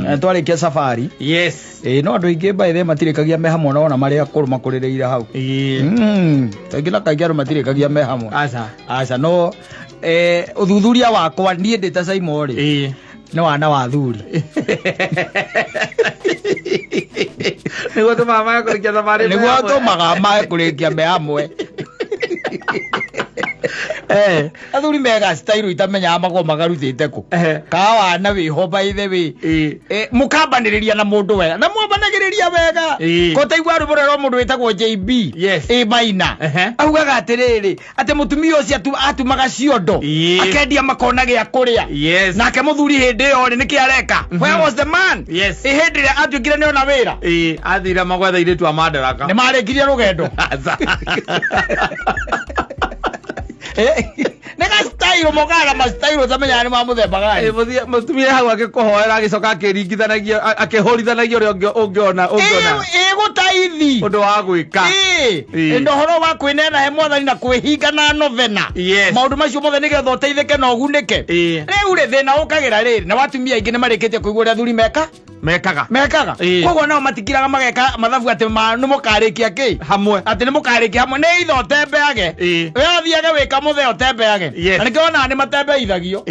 Na twarĩkia safari. Yes. Ĩĩ, no andũ aingĩ by the way matirĩkagia me hamwe, na ona marĩa akũrũ makũrĩrĩire hau. Kaingĩ na kaingĩ andũ matirĩkagia me hamwe. Aca. Aca, no ũthuthuria wakwa niĩ ndĩ ta Saimo rĩ, nĩ wana wa thuri. Nĩguo tũmaga maya kũrĩkia thabarĩ. Nĩguo tũmaga mae kũrĩkia me hamwe. Athuri mega style itamenyaga makorwo magarutĩte kũ. Ka wana wĩho by the way. Mũkambanĩrĩria na mũndũ wega na mwambanagĩrĩria wega. Ko taigua rwĩmbo rwerwo mũndũ wĩtagwo JB. Ĩ Maina. Augaga atĩrĩrĩ, atĩ mũtumia ũcio atumaga ciondo, akendia makona gĩa kũrĩa. Nake mũthuri hĩndĩ ĩyo rĩ, nĩkĩ areka? Where was the man? Yes. Ĩ hĩndĩ ĩrĩa atuĩkire nĩ ona wĩra. Ĩĩ, athire magwetha airĩtu a madaraka. Nĩ marĩkirie rũgendo. Aca. Nĩ ga style mokaga na ma style ũtamenyaga nĩ ma mũthemba gani. Ĩĩ, mũtumia hau akĩkũhoera agĩcoka akĩringithanagia akĩhũrithanagia ũrĩa ũngĩona ũngĩona Ĩgũtaithi ũndũ wa gwĩka. Ĩĩ, na ũhoro wa kwĩneana he mwathani na kwĩhinga na novena. Maũndũ macio mothe nĩgetha ũteithĩke na ũgunĩke. Rĩu rĩ, thĩna ũkagĩra rĩrĩ, na watumia aingĩ nĩ marĩkĩtie kũigua ũrĩa athuri meka mekaga. Mekaga. Koguo nao matikiraga mageka mathabu atĩ nĩ mũkarĩkia kĩ hamwe, atĩ nĩ mũkarĩkia hamwe, nĩ itho ũtembeage. We ũthiage wĩka mũthee ũtembeage. Na nĩkĩo wonaga nĩ matembeithagio,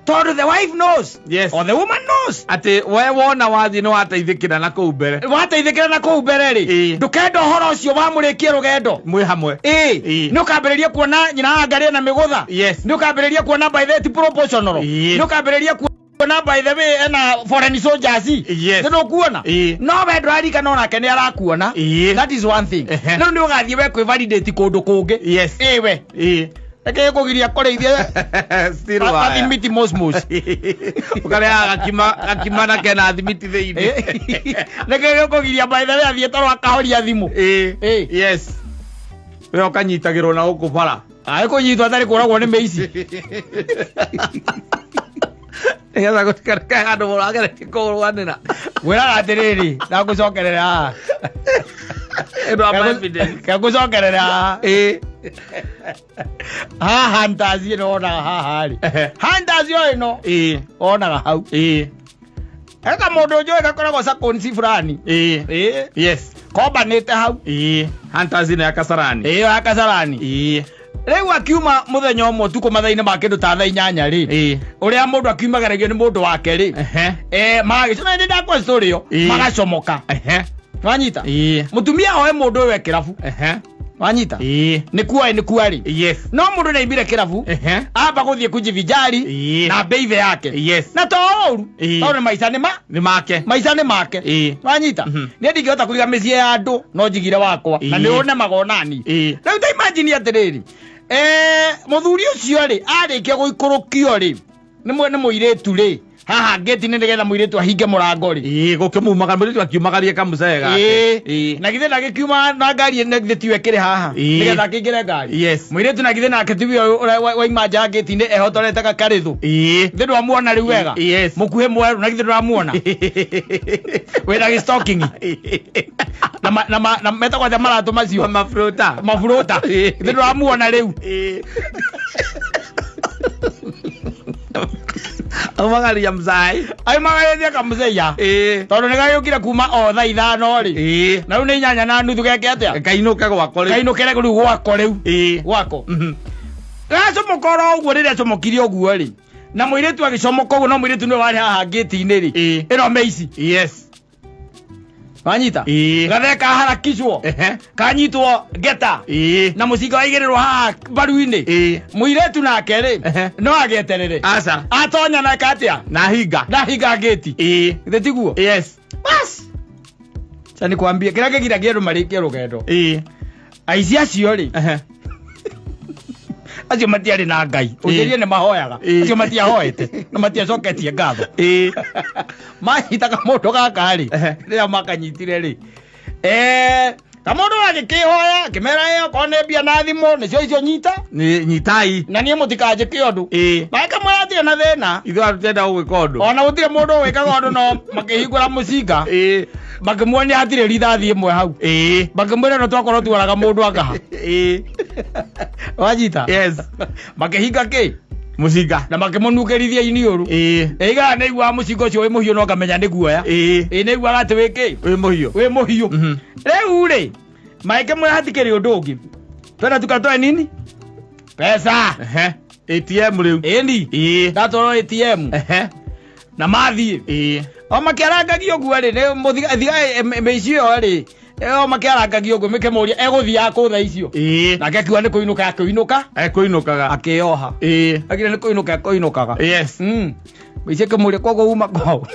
tondũ the wife knows. Or the woman knows atĩ we wona wathiĩ nĩ wateithĩkĩra na kũu mbere. Wateithĩkĩra na kũu mbere rĩ, ndũkenda ũhoro ũcio wamũrĩkie rũgendo mwĩ hamwe. Ĩĩ, nĩ ũkambĩrĩria kuona nyina wa ngarĩ na mĩgũtha. Nĩ ũkambĩrĩria kuona by the way ti proportional. Nĩ ũkambĩrĩria kuona by the way ena foreign soldiers. Nĩ ndũkuona? No we ndũraririkana onake nĩ arakuona. That is one thing. Rĩu nĩ ũgathiĩ we kwĩ validate kũndũ kũngĩ. Ĩĩ, we reke kũgiria kũrĩithia. Still wire. Gathimiti mosmos. Ũkarĩaga gakima gakima na kena thimiti thĩinĩ. Nĩkĩ gĩkũgiria by the way athiĩ toro akahoria thimũ? Ĩĩ. Yes, we ũkanyitagĩrwo na gũkũ bara. Aĩ, kũnyitwo atarĩ kũragwo nĩ mĩici. Nĩgetha gũtikareke handũ mũrageretie kũrũanĩra. Ngwĩraga atĩrĩrĩ, ndagũcokerera haha. Ĩno ama evidence. Ngũcokerera haha. Haha hunters ĩno wonaga haha rĩ, hunters yo ĩno wonaga hau. Eka mũndũ njũĩ gakoragwo sakonsi fulani. Ĩĩ. Kombanĩte hau. Ĩĩ, hunters ĩno ya Kasarani. Ĩyo ya Kasarani. Rĩu akiuma mũthenya ũmwe ũtukũ mathaa-inĩ ma kĩndũ ta thaa 8 rĩ, ũrĩa mũndũ akiumagaragio nĩ mũndũ wake rĩ, magagĩcoma nĩ ndakwa story ĩyo. Magacomoka. Wanyita? Mũtumia oe mũndũ ũyũ e kĩrabu. Wanyita? Nĩ kuoĩ nĩ kuarĩ. No mũndũ nĩaimire kĩrabu, amba gũthiĩ kujivijari na mbeibe yake. Na to ũru, tondũ nĩ maica nĩ ma nĩ make. Maica nĩ make. Wanyita? Niĩ ndingĩhota kũiga mĩciĩ ya andũ, no njigire wakwa na nĩ ũnemaga onani. Rĩu ta imagine atĩrĩrĩ, mũthuri ũcio rĩ, arĩkia gũikũrũkio rĩ nĩ mũirĩtu rĩ haha ngĩti-inĩ nĩgetha mũirĩtu ahinge mũrango rĩ. Ĩĩ, gũkĩmumaga mũirĩtu akiumagaria kamũcee gake. Na githĩ ndagĩkiuma na ngari na githĩ tiwe kĩrĩ haha nĩgetha akĩingĩre ngari? Mũirĩtu na githĩ nake tiwe ũrĩa waima nja ngĩti-inĩ ehotorete gakarĩthũ? Githĩ ndwamuona rĩu wega? Mũkuhĩ mwerũ, na githĩ ndũramuona wĩna gĩ-stocking na metagwo atĩa maratũ macio? Maburuta. Maburuta. Githĩ ndũramuona rĩu? Aumagaria mzai. Aumagaririe kamũceia. Tondũ nĩ gagĩũkire kuma o thaa 5 rĩ, na rĩu nĩ 8:30, geke atĩa? Kainũke gwako rĩu. Kainũkĩre rĩu gwako rĩu. Gwako gacomoka oro ũguo, rĩrĩa acomokire ũguo rĩ, na mũirĩtu agĩcomoka ũguo, no mũirĩtu nĩwe warĩ haha ngĩti-inĩ rĩ, ĩno mĩici. Wanyita? Gathee kaharakicwo, kanyitwo ngeta na mũcinga waigĩrĩrwo haha mbaru-inĩ. Mũirĩtu nake rĩ, no agĩeterere. Aca. Atonya na eka atĩa? Na hinga. Na hinga ngĩti. Githĩ tiguo? Yes. Bas, cha nikwambie kĩrĩa kĩgiragia andũ marĩkie rũgendo. Aici acio rĩ, acio matiarĩ na Ngai. Ũnjĩrie nĩ mahoyaga? Acio matiahoete na matiacoketie ngatho. Manyitaga mũndũ gaka rĩ, rĩrĩa makanyitire rĩ, kamũndũ gagĩkĩhoya akĩmera, ĩ okorwo nĩ mbia na thimũ nĩcio icio nyita. Nĩ nyitai. Na niĩ mũtikanjĩke ũndũ. Magĩkamwĩra atirĩ na thĩna. Ithuĩ tũtenda gũgwĩka ũndũ. Ona gũtirĩ mũndũ wĩkaga ũndũ, no makĩhingũra mũcinga, makĩmuonia hatirĩ rithathi ĩmwe hau. Makĩmwĩra no twakorwo tuoraga mũndũ akaha. Wanyita? Yes. Makĩhinga kĩ? Mũcinga. Na makĩmũnungĩrithia iniũrũ. Ĩigaga nĩ iguaga mũcinga ũcio wĩ mũhiũ no ngamenya nĩ guoya. Ĩ nĩ iguaga atĩ wĩ kĩ? Wĩ mũhiũ. Wĩ mũhiũ. Rĩu rĩ magĩkĩmwĩra hatikĩrĩ ũndũ ũngĩ, twenda tukatoe nini pesa. Ehe. ATM rĩu. Ĩni. Ndatwarwo ATM. Na mathiĩ o makĩarangagia ũguo rĩ, nĩ mĩici ĩyo rĩ, o makĩarangagia ũguo mĩkĩmũria egũthiaga kũ thaa icio. Nake akiuga nĩ kũinũka akĩinũka. Ekũinũkaga. Akĩoha. Akire nĩ kũinũka ekũinũkaga. Yes. Mĩici ĩkĩmũria koguo uma kwao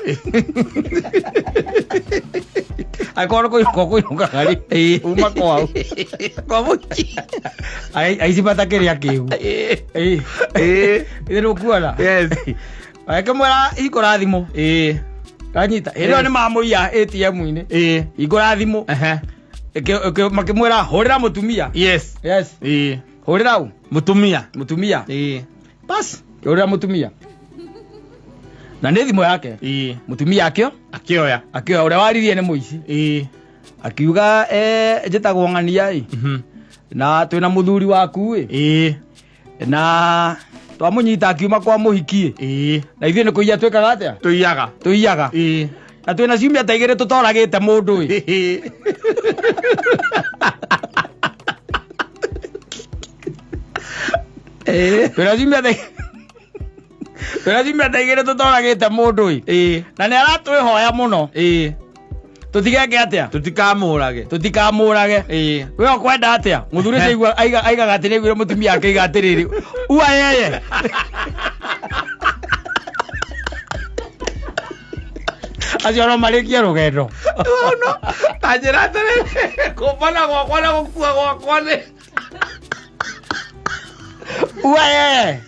angĩkorwo nĩ kũinũka ũkũinũkaga rĩ, uma kwao. Kwa mũciĩ. Aici matakĩrĩ akĩgu. Ithe nĩũkuona. Yes. Agĩkĩmwĩra hingũra thimũ. Kanyita hĩndĩ ĩyo nĩ mamũiya ATM-inĩ. Hingũra thimũ. Makĩmwĩra hũrĩra mũtumia. Yes. Yes. Hũrĩra ũ? Mũtumia. Mũtumia. Bas, hũrĩra mũtumia. Na nĩ thimũ yake. Mũtumia akĩo? Akĩoya. Akĩoya ũrĩa waririe nĩ mũici. Akiuga njĩtagwo ng'ania ĩ. Na twĩna mũthuri waku ĩ. Na twamũnyita akiuma kwa mũhiki ĩ. Na ithuĩ nĩ kũiya twĩkaga atĩa? Tũiyaga. Tũiyaga. Na twĩna ciumia ta igĩrĩ tũtoragĩte mũndũ ĩ. Twĩna ciumia ta twĩna ciumia ta igĩrĩ tũtoragĩte mũndũ ĩ. Na nĩ aratwĩhoya mũno. Tũtigeke atĩa? Tũtikamũrage. Tũtikamũrage. We ũkwenda atĩa? Mũthuri ũcio aigaga atĩ nĩaiguire mũtumia akĩiga atĩrĩrĩ, ua yeye. Acio no marĩkie rũgendo. No, ta njĩra atĩrĩrĩ, kũmbana gwakwa na gũkua gwakwa nĩ Ua yeye.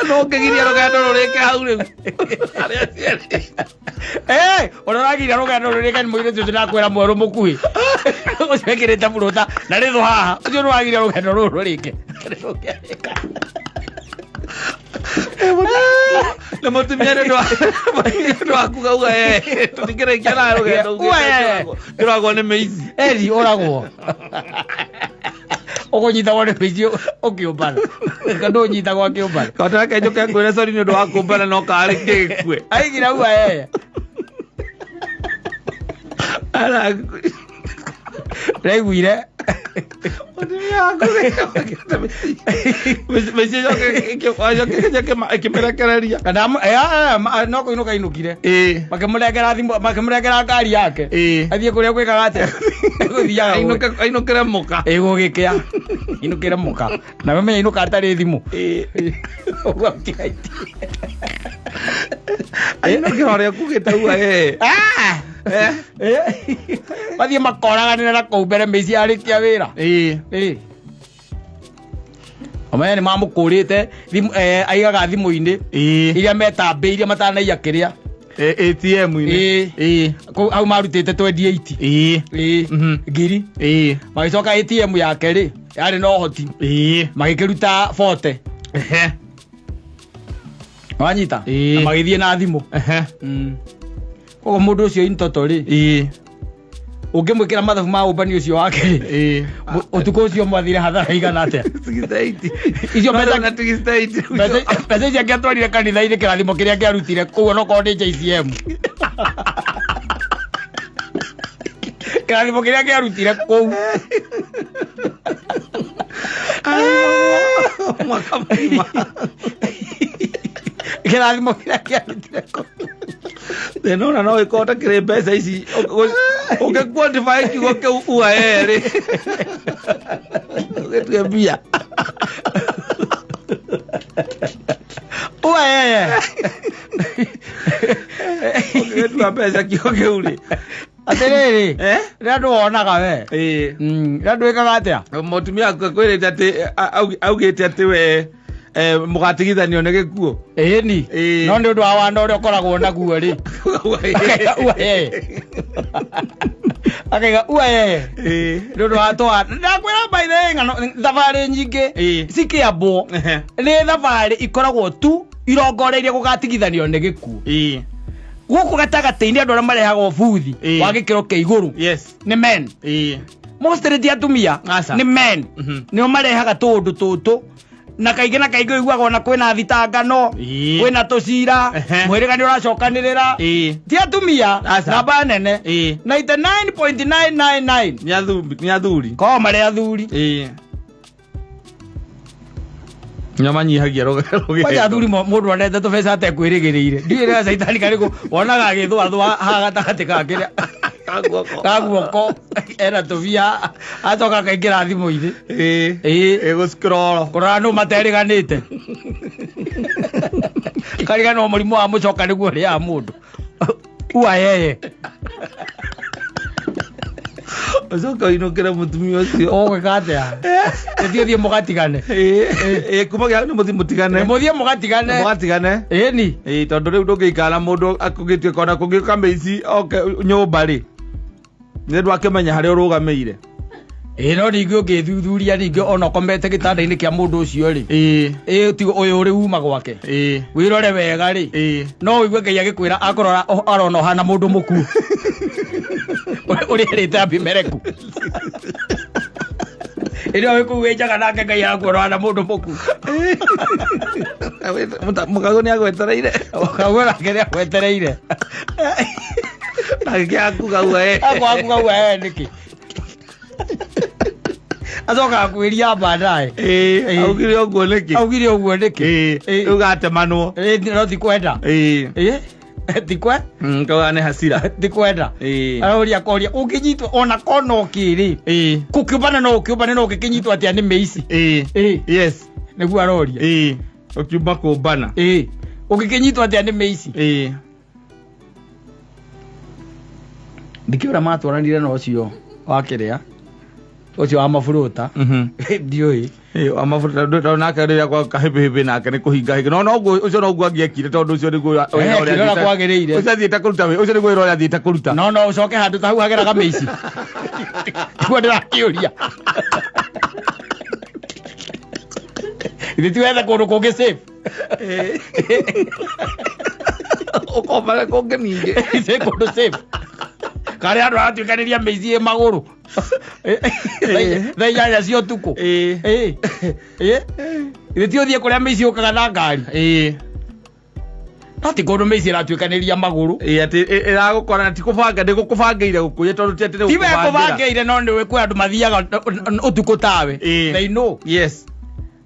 No ngĩgiria rũgendo rũrĩke hau rĩu. Arĩa aciari. Ũrĩa ũragiria rũgendo rũrĩke nĩ mũirĩtu ũcio ndakwĩra mwerũ mũkuhĩ. Ũcio ekĩrĩte burũta na rĩthũ haha. Ũcio nĩwagiria rũgendo rũrũ rũrĩke. Na mũtumia nĩ ũndũ wa kuga uga tũtingĩrĩkia na rũgendo Uga yeye. Ndũragwo nĩ mĩici. Eri ũragwo. Ũkũnyitagwo nĩ mĩici ũkĩũmbana. Kana ũnyitagwo akĩũmbana. Kota reke njũke ngwĩre sorry nĩ ũndũ wa kũmbana no karĩ kĩgĩkue. Aigira uga yeye. Ndaiguire. Mũtumia waku mĩici ĩcoke ĩkĩmĩrekereria. Kana no kũinũka inũkire. Makĩmũnengera thimũ, makĩmũnengera ngari yake. Athiĩ kũrĩa gwĩkaga atĩa? Gũthiaga Ainũkĩre mũka. Gũgĩkĩa. Inũkĩre mũka. Na wamenye inũka atarĩ thimũ. Ũguo atigaiti. Ainũkĩra ũrĩa kugĩte uga Mathiĩ makoraganĩra na kũu mbere mĩici yarĩkia wĩra. Ũmenye nĩ mamũkũrĩte aigaga thimũ-inĩ. Iria metambĩirie matanaiya kĩrĩa. ATM-inĩ. Kũu hau marutĩte 28. Ngiri. Magĩcoka ATM yake rĩ, yarĩ na ũhoti. Magĩkĩruta 40. Wanyita? Na magĩthiĩ na thimũ. Koguo mũndũ ũcio in total rĩ, ũngĩmwĩkĩra mathabu ma ũmbani ũcio wake rĩ, ũtukũ ũcio mwathire hathara igana atĩa? Icio mbeca mbeca icio angĩatwarire kanitha-inĩ kĩrathimo kĩrĩa angĩarutire kũu onokorwo nĩ JCM. Kĩrathimo kĩrĩa angĩarutire kũu. Mwaka mũgima. Kĩrathimo kĩrĩa angĩarutire kũu. Thĩna ona no ĩkorwo ũtakĩrĩ mbeca ici ũngĩ quantify kiugo kĩu ua erĩ ũgĩtue mbia. Ua yeye. Ũngĩgĩtua mbeca kiugo kĩu rĩ. Atĩrĩrĩ, rĩrĩa andũ wonaga we. Rĩrĩa andũ ĩkaga atĩa? Mũtumia waku akwĩrĩte atĩ augĩte atĩ we mũgatigithanio nĩ gĩkuũ. Ĩni. No nĩ ũndũ wa wana ũrĩa ũkoragwo naguo rĩ. Akaiga ua yeye. Akaiga ua yeye. Nĩ ũndũ wa twa. Ndakwĩra by the way ng'ano thabarĩ nyingĩ cikĩambwo nĩ thabarĩ ikoragwo tu irongoreirie gũgatigithanio nĩ gĩkuũ. Gũkũ gatagatĩ-inĩ andũ arĩa marehaga ũbuthi wa gĩkĩro kĩa igũrũ nĩ men. Mostly ti atumia, nĩ men. Nĩo marehaga tũũndũ tũtũ. Na kaingĩ na kaingĩ ũiguaga ona kwĩna thitangano, kwĩna tũcira, mũhĩrĩga nĩ ũracokanĩrĩra. Ti atumia. Aca. Namba nene, 99.999 Nĩ athuri, nĩ athuri. Koragwo marĩ athuri. Nĩo manyihagia rũgendo. Kwanja athuri, mũndũ onete tũbeca atekwĩrĩgĩrĩire, ndiũĩ rĩrĩa caitani karĩkũ wonaga agĩthũathũa haha gatagatĩ ka kĩrĩa Ka guoko. Ka guoko, ena tũbia, acoka akaingĩra thimũ-inĩ. Ĩĩ. Gũscroll. Kũrora nũ materĩganĩte, kariganwo mũrimũ wa mũcoka nĩguo ũrĩaga mũndũ ua yeye. Ũcoke ũinũkĩre mũtumia ũcio. Ũgwĩka atĩa? Ĩthiĩ thiĩ mũgatigane. Ĩĩ, kuma gĩa nĩ mũthiĩ mũtigane. Mũthiĩ mũgatigane. Mũgatigane. Ĩni. Ĩĩ, tondũ rĩu ndũngĩikara na mũndũ akũgĩtuĩka ona kũngĩũka mĩici oke nyũmba rĩ, nĩ ndwakĩmenya harĩa ũrũgamĩire. Ĩĩ, no ningĩ ũngĩthuthuria, ningĩ ona ũkomete gĩtanda-inĩ kĩa mũndũ ũcio rĩ, ĩĩ, ti ũyũ ũrĩ uma gwake, wĩrore wega rĩ, no ũigue Ngai agĩkwĩra akũrora arona ũhana mũndũ mũkuũ ũrĩa erĩte Abimeleku. Ĩrĩa wĩ kũu wĩ njaga nake Ngai arakuona ũhana mũndũ mũkuũ. Mũkago nĩ agwetereire. Ũkaguo nake nĩ agwetereire. Nake akuga ue. Akwaku kaua nĩkĩ acoka akwĩria baadaye. Augire ũguo nĩkĩ? Augire ũguo nĩkĩ? Ĩĩ, rĩu gatemanwo. Ĩĩ, no tikwenda. Ĩĩ, tikwe Kauga nĩ hasira. Tikwenda. Aroria koria ũngĩnyitwo ona kona ũkĩrĩ kũkĩũmbana, no ũkĩũmbane, no ũngĩkĩnyitwo atĩa nĩ mĩici? Ĩĩ. Nĩguo aroria. Ĩĩ, ũkiumba kũmbana. Ĩĩ, ũngĩkĩnyitwo atĩa nĩ mĩici? Ndikĩũra matwaranire na ũcio wa kĩrĩa, ũcio wa maburuta, ndiũĩ. Amabuta tondũ nake rĩrĩa kwa kahĩmbĩhĩmbĩ nake nĩ kũhinga hinga, no noguo ũcio noguo angĩekire, tondũ ũcio nĩguo wĩra ũrĩa kĩrora kwagĩrĩire. Ũcio athiĩte kũruta wĩ- ũcio nĩguo wĩra ũrĩa athiĩte kũruta. No ũcoke handũ ta hau hageraga mĩici, tiguo ndĩrakĩũria. Ithe ti wethe kũndũ kũngĩ safe? Ũkombane kũngĩ ningĩ. Ithe kũndũ safe karĩa andũ aratuĩkanĩria mĩici ĩ magũrũ thaa 8 cia ũtukũ. Ĩĩ. Ĩĩ. Ithe ti ũthiĩ kũrĩa mĩici yũkaga na ngari, no ti kũndũ mĩici ĩratuĩkanĩria magũrũ. Ĩĩ, atĩ ĩragũkora na ti kũbanga, ndĩgũkũbangĩire gũkũiya, tondũ ti atĩ Ti we nĩgũkũbangĩra. kũbangĩire, no nĩ kwĩ andũ mathiaga ũtukũ tawe. They know.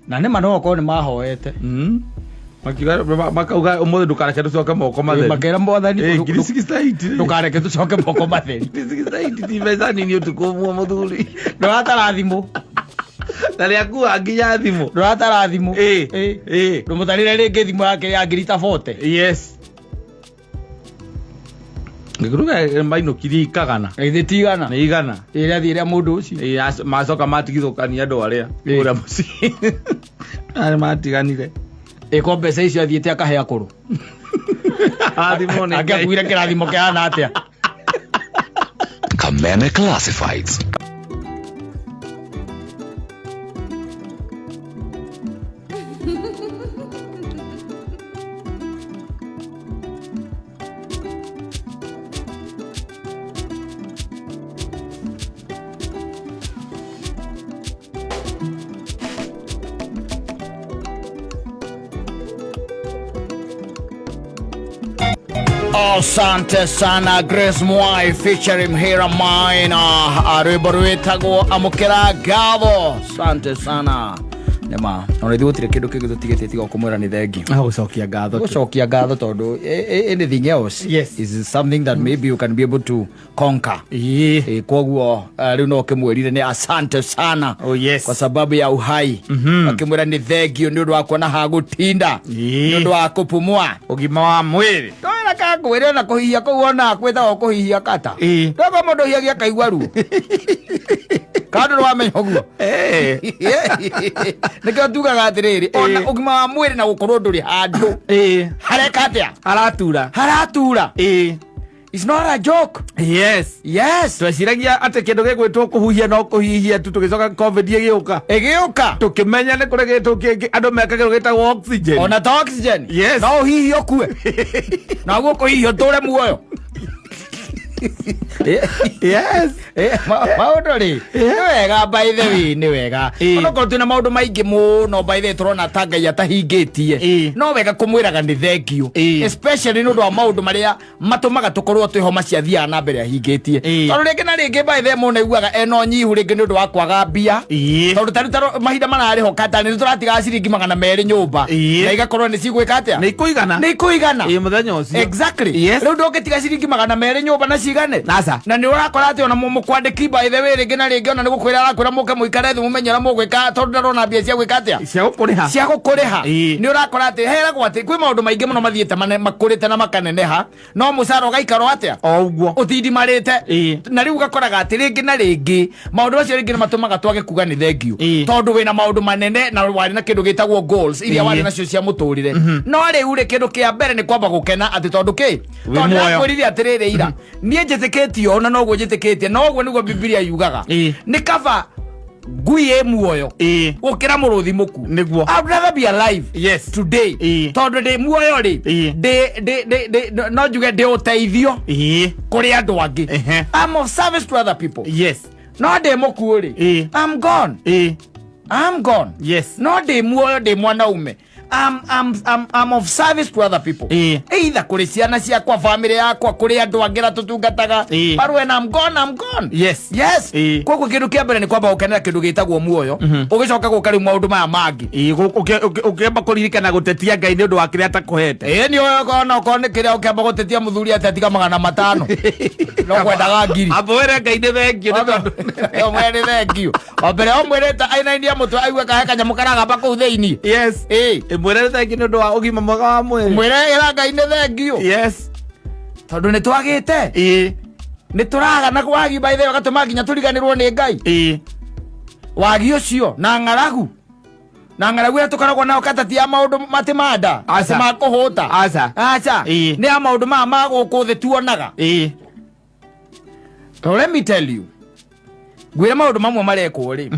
Na nĩ ma no okorwo nĩ mahoete. Makiuga, makauga ũmũthĩ ndũkareke tũcoke moko matheri. Makera Mwathani, 68,000 rĩ. Ndũkareke tũcoke moko matheri. 68 ti mbeca nini ũtukũ ũmwe, mũthuri. Ndũratara thimũ. Na rĩakua nginya thimũ. Ndũratara thimũ. Ndũmũtarĩre rĩngĩ thimũ yake ya ngiri ta 40. Yes, ngĩkuruga mainũkirie ikagana. Githĩ ti igana? Nĩ igana. Ĩrĩa thiĩ ĩrĩa mũndũ ũcio. Ĩĩ, macoka matigithũkania andũ arĩa kũrĩa mũciĩ arĩa matiganire. Ĩko mbeca icio athiĩte akahe akũrũ. Athimwo nĩ Ngai. Angĩakuire kĩrathimo kĩhana atĩa? Kameme Classifieds. Asante sana Grace Mwai featuring Hira Maina, rwimbo rwĩtagwo Amũkĩra Ngatho. Asante sana nĩma, ona ithuĩ gũtirĩ kĩndũ kĩngĩ tũtigĩtie tiga kũmwĩra nĩ thengiũ. Gũcokia ngatho tu. Gũcokia ngatho tondũ anything else is something that maybe you can be able to conquer. Koguo rĩu no ũkĩmwĩrire nĩ asante sana Oh, yes. kwa sababu ya uhai, akĩmwĩra nĩ thengio nĩ ũndũ wa kuona ha gũtinda, nĩ ũndũ wa kũpumua, Ũgima wa mwĩrĩ. Ndwĩra kakwĩre ona kũhihia kũu ona kwĩtagwo kũhihia kata. Ndoko mũndũ hihagia akaigua ruo kana ndũrĩ wamenya ũguo. Nĩkĩo tugaga atĩrĩrĩ, ona ũgima wa mwĩrĩ na gũkorwo ndũrĩ handũ hareka atĩa? Haratura. Haratura. It's not a joke. Yes. Tweciragia atĩ kĩndũ gĩgwĩtwo kũhuhia no kũhihia tu, tũgĩcoka COVID ĩgĩũka. Ĩgĩũka. Tũkĩmenya nĩ kũrĩ gĩtũ kĩngĩ andũ mekagĩrwo gĩtagwo oxygen. Ona ta oxygen. Yes. No ũhihie ũkue, naguo kũhihia ũtũre muoyo. Yes. Maũndũ rĩ, nĩ wega, by the way, nĩ wega. Onokorwo twĩna maũndũ maingĩ mũno, by the way, tũrona ta Ngai atahingĩtie, no wega kũmwĩraga nĩ thank you, especially nĩ ũndũ wa maũndũ marĩa matũmaga tũkorwo twĩho macio athiaga na mbere ahingĩtie. Tondũ rĩngĩ na rĩngĩ, by the way, mũndũ aiguaga ena ũnyihu rĩngĩ nĩ ũndũ wa kwaga mbia. Tondũ tarĩu mahinda mararĩ ho kata nĩ tũratigaga ciringi 200 nyũmba na igakorwo nĩ cigwĩka atĩa? Nĩ ikũigana. Nĩ ikũigana. Ĩĩ, mũthenya ũcio. Exactly. Rĩu ndũngĩtiga ciringi 200 nyũmba na cigane. Aca. Na nĩ ũrakora atĩ ona mũkwandĩki, by the way, rĩngĩ na rĩngĩ ona nĩ gũkwĩra arakwĩra mũke mũikare thĩ mũmenye ũrĩa mũgwĩka, tondũ ndarona mbia cia gwĩka atĩa? Cia gũkũrĩha. Cia gũkũrĩha. Nĩ ũrakora atĩ heragwo atĩ kwĩ maũndũ maingĩ mũno mathiĩte makũrĩte na makaneneha, no mũcara ũgaikarwo atĩa? O ũguo. Ũtindimarĩte. Na rĩu ũgakoraga atĩ rĩngĩ na rĩngĩ maũndũ macio rĩngĩ nĩ matũmaga twage kuga nĩ thank you, tondũ wĩna maũndũ manene na warĩ na kĩndũ gĩtagwo goals iria warĩ nacio cia mũtũrĩre. No rĩu rĩ, kĩndũ kĩa mbere nĩ kwamba gũkena atĩ tondũ kĩ? Wĩ Tondũ muoyo. ndĩrakwĩrire atĩrĩrĩ ira, niĩ njĩtĩkĩtio ona noguo njĩtĩkĩtie, noguo nĩguo Bibilia yugaga, nĩ kaba ngui ĩ muoyo gũkĩra mũrũthi mũku. Nĩguo. I would rather be alive today, tondũ ndĩ muoyo rĩ, ndĩ no njuge ndĩ ũteithio kũrĩ andũ angĩ. I'm of service to other people. No ndĩ mũkuũ rĩ, I'm gone. I'm gone. No ndĩ muoyo, ndĩ mwanaume, I'm of service to other people, either kũrĩ ciana ciakwa, family yakwa, kũrĩ andũ angĩ arĩa tũtungataga. But when I'm gone, I'm gone. Yes. Koguo kĩndũ kĩa mbere nĩ kwamba gũkenera kĩndũ gĩtagwo muoyo, ũgĩcoka gũka rĩu maũndũ maya mangĩ. Ĩĩ, ũkĩamba kũririkana gũtetia Ngai nĩ ũndũ wa kĩrĩa atakũhete. Ĩĩ, nĩ ona okorwo nĩ kĩrĩa ũkĩamba gũtetia mũthuri atĩ atiga 500 no kwendaga ngiri. Amba wĩre Ngai nĩ thank you nĩ tondũ Ũmwĩre nĩ thank you o mbere ũmwĩrĩte ainainia mũtwe aigue kahe kanyamũ karagamba kũu thĩinĩ. Ĩmwĩre nĩ thank you nĩ ũndũ wa ũgima mwega wa mwĩrĩ. Mwĩre ĩra Ngai nĩ thank you, tondũ nĩ twagĩte, nĩ tũraga na wagi, by the way, gatũma nginya tũriganĩrwo nĩ Ngai. Wagi ũcio na ng'aragu, na ng'aragu ĩrĩa tũkoragwo nayo katati ya maũndũ matimanda. Aca. Ma kũhũta. Aca. Aca. Nĩ ya maũndũ maya ma gũkũ thĩ tuonaga. So let me tell you, ngwĩre maũndũ mamwe marekwo rĩ,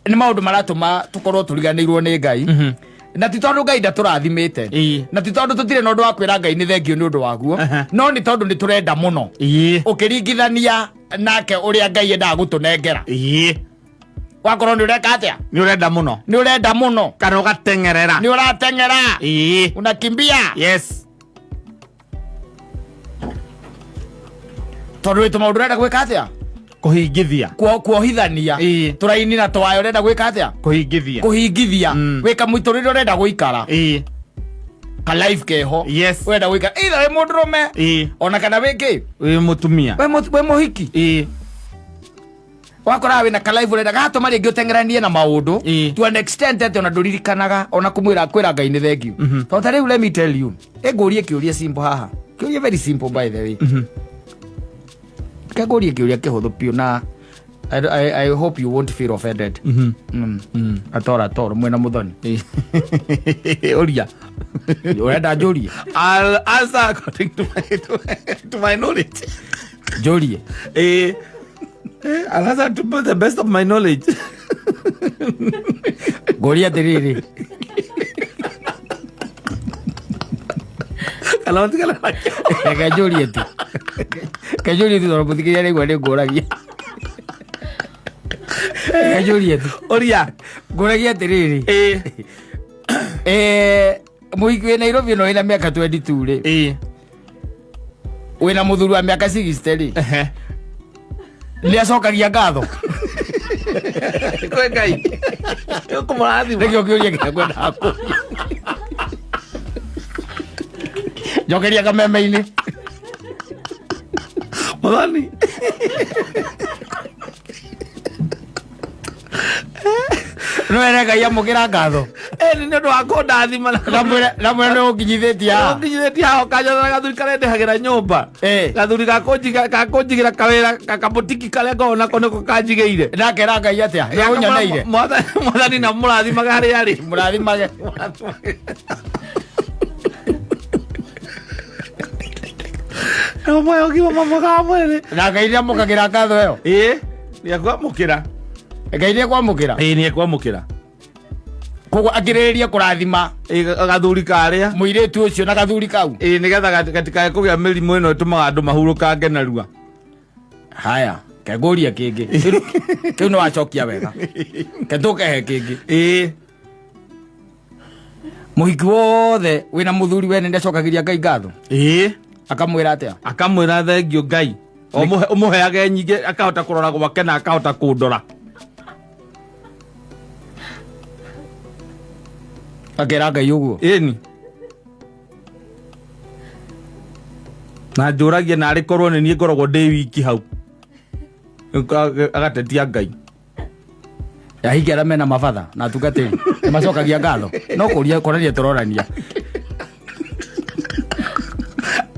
nĩ maũndũ maratũma tũkorwo tũriganĩirwo nĩ Ngai, na ti tondũ Ngai ndatũrathimĩte, na ti tondũ tũtirĩ na ũndũ wa kwĩra Ngai nĩ thank you nĩ ũndũ waguo, no nĩ tondũ nĩ tũrenda mũno ũkĩringithania nake ũrĩa Ngai endaga gũtũnengera. Wakorwo nĩ ũreka atĩa? Nĩ ũrenda mũno. Nĩ ũrenda mũno. Kana ũgateng'erera. Nĩ ũrateng'era. Unakimbia. Tondũ wĩ tũmaũndũ ũrenda gwĩka atĩa? Kũhingithia. Kuohithania tũraini na twayo ũrenda gwĩka atĩa? Kũhingithia. Kũhingithia. Wĩka mũitũrĩre ũrenda gũikara, ka life keho ũrenda gũikara, either wĩ mũndũrũme ona kana wĩ kĩ? Wĩ mũtumia. Wĩ mũhiki. Wakoraga wĩna ka life ũrenda gatũma rĩngĩ ũteng'eranie na maũndũ to an extent atĩ ona ndũririkanaga ona kũmwĩra kwĩra Ngai nĩ thank you. Tondũ ta rĩu, let me tell you, ĩngũrie kĩũria simple haha, kĩũria very simple, by the way. Kengũrie kĩũria kĩhũthũ biũ na I hope you won't feel offended. At all, at all, mwena mũthoni. Ũria. Ũrenda njũrie? I'll answer according to my knowledge. Njũrie? I'll answer to the best of my knowledge. Ngũrie atĩrĩrĩ. Kana ũtigane nakĩo. Reke njũrie tu, reke njũrie tu, tondũ mũthikĩrĩria nĩgua nĩ ngũragia. Reke njũrie tu. Ũria. Ngũragia atĩrĩrĩ. Mũhiki wĩ Nairobi ĩno wĩna mĩaka 22 rĩ, wĩna mũthuri wa mĩaka 60 rĩ, nĩ acokagia ngatho Kwĩ Ngai. Ũkũmũrathima. Nĩkĩo kĩũria kĩrĩa ngwendaga kũria. Njokeria kameme-inĩ. Mũthoni. No ere Ngai amũkĩra ngatho. Nĩ ũndũ wa kũndathima na Namwĩre nĩ ũnginyithĩtie haha. Ũnginyithĩtie haha ũkanjethera gathuri karĩa ndĩhagĩra nyũmba. Gathuri gakũnjigĩra kawĩra kamũtiki karĩa ngoragwo nako nĩko kanjigĩire. Nakera Ngai atĩa nĩ ũnyoneire? Mwathani na mũrathimage harĩa arĩ. Mũrathimage. Ũmwe ũgima mwega wa mwĩrĩ. Na Ngai nĩ amũkagĩra ngatho ĩyo? Ĩĩ, nĩ ekwamũkĩra. Ngai nĩ ekwamũkĩra? Ĩĩ, nĩ ekwamũkĩra. Koguo akĩrĩrĩrie kũrathima Gathuri karĩa. Mũirĩtu ũcio na gathuri kau. Ĩĩ, nĩgetha gatikae kũgĩa mĩrimũ ĩno ĩtũmaga andũ mahurũkange narua. Haya, kengũrie kĩngĩ. Kĩu nĩ wacokia wega, ketũkehe kĩngĩ. Mũhiki wothe wĩna mũthuri wene nĩacokagĩria Ngai ngatho? Ĩĩ. Akamwĩra atĩa? Akamwĩra thengio Ngai, ũmũheage nyingĩ, akahota kũrora gwake na akahota kũndora. Akera Ngai ũguo? Ĩni, na njũragia narĩ korwo nĩ niĩ ngoragwo ndĩ wiki hau. Agatetia Ngai. Ahingi arĩa mena mabatha na atungatĩri nĩ macokagia ngatho? No kũria kũrania tũrorania.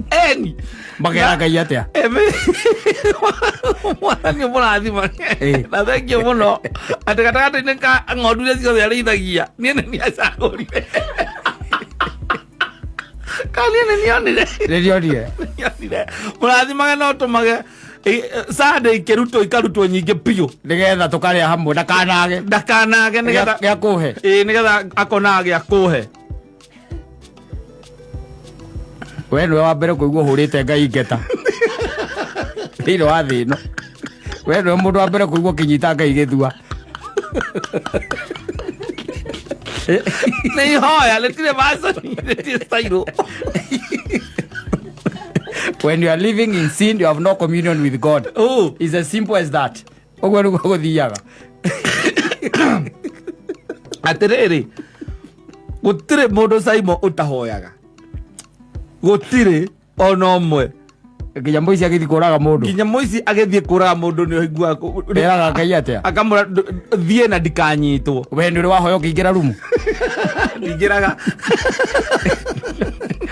Eni. Makera Ngai atĩa? Mwathani mũrathima. Na thengio mũno atĩ gatagatĩ-inĩ ka ng'ondu iria ciothe arĩithagia, niĩ nĩ niĩ acagũrire, ka niĩ nĩ nionire. Nĩndionire. Nĩonire. Mũrathimage no tũmage Sunday ikĩrutwo, ikarutwo nyingĩ biũ. Nĩgetha tũkarĩa hamwe, ndakanage. Ndakanage, nĩgetha gĩa kũhe. Ĩĩ, nĩgetha akonaga gĩa kũhe. We nĩwe wa mbere kũigua ũhũrĩte Ngai ngeta thĩinĩ wa thĩ ĩno. We nĩwe mũndũ wa mbere kũigua ũkĩnyita Ngai gĩthua. Nĩ ihoya rĩtirĩ maconi, rĩtirĩ style. When you are living in sin, you have no communion with God. Oh. It's as simple as that. Ũguo nĩguo gũthiaga. Atĩrĩrĩ, gũtirĩ mũndũ Saimo ũtahoyaga, gũtirĩ ona ũmwe. Nginya mũici agĩthiĩ kũraga mũndũ. Nginya mũici agĩthiĩ kũraga mũndũ nĩ ũiguaga Eraga Ngai atĩa? Akamũra thiĩ na ndikanyitwo. We nĩ ũrĩ wahoya ũkĩingĩra rumu? Ndingĩraga.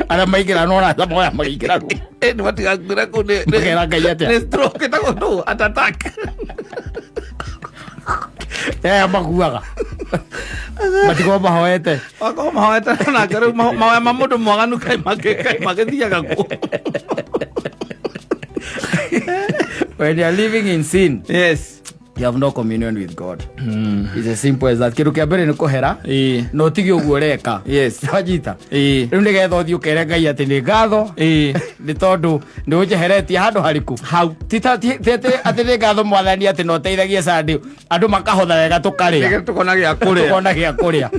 Arĩa maingĩra no rata moya makĩingĩra rumu. Nĩ matigakuĩra kũu Makera Ngai atĩa? Nĩ stroke ĩtagwo ndũ, heart attack. Aya makuaga matikorwo mahoete. Makorwo mahoete nake rĩu mahoya ma mũndũ mwaganu kaĩ magĩthiaga kuo. When you are living in sin, you have no communion with God. It's as simple as that. Kĩndũ kĩa mbere nĩ kũhera na ũtige ũguo ũreka. Wanyita? Rĩu nĩgetha ũthiĩ ũkere Ngai atĩ nĩ ngatho nĩ tondũ nĩ ũnjeheretie handũ harĩkũ Hau. Ti atĩ atĩ nĩ ngatho Mwathani atĩ no ũteithagie Sunday andũ makahotha wega tũkarĩa. Nĩgetha tũkona gĩa kũrĩa. Tũkona gĩa kũrĩa,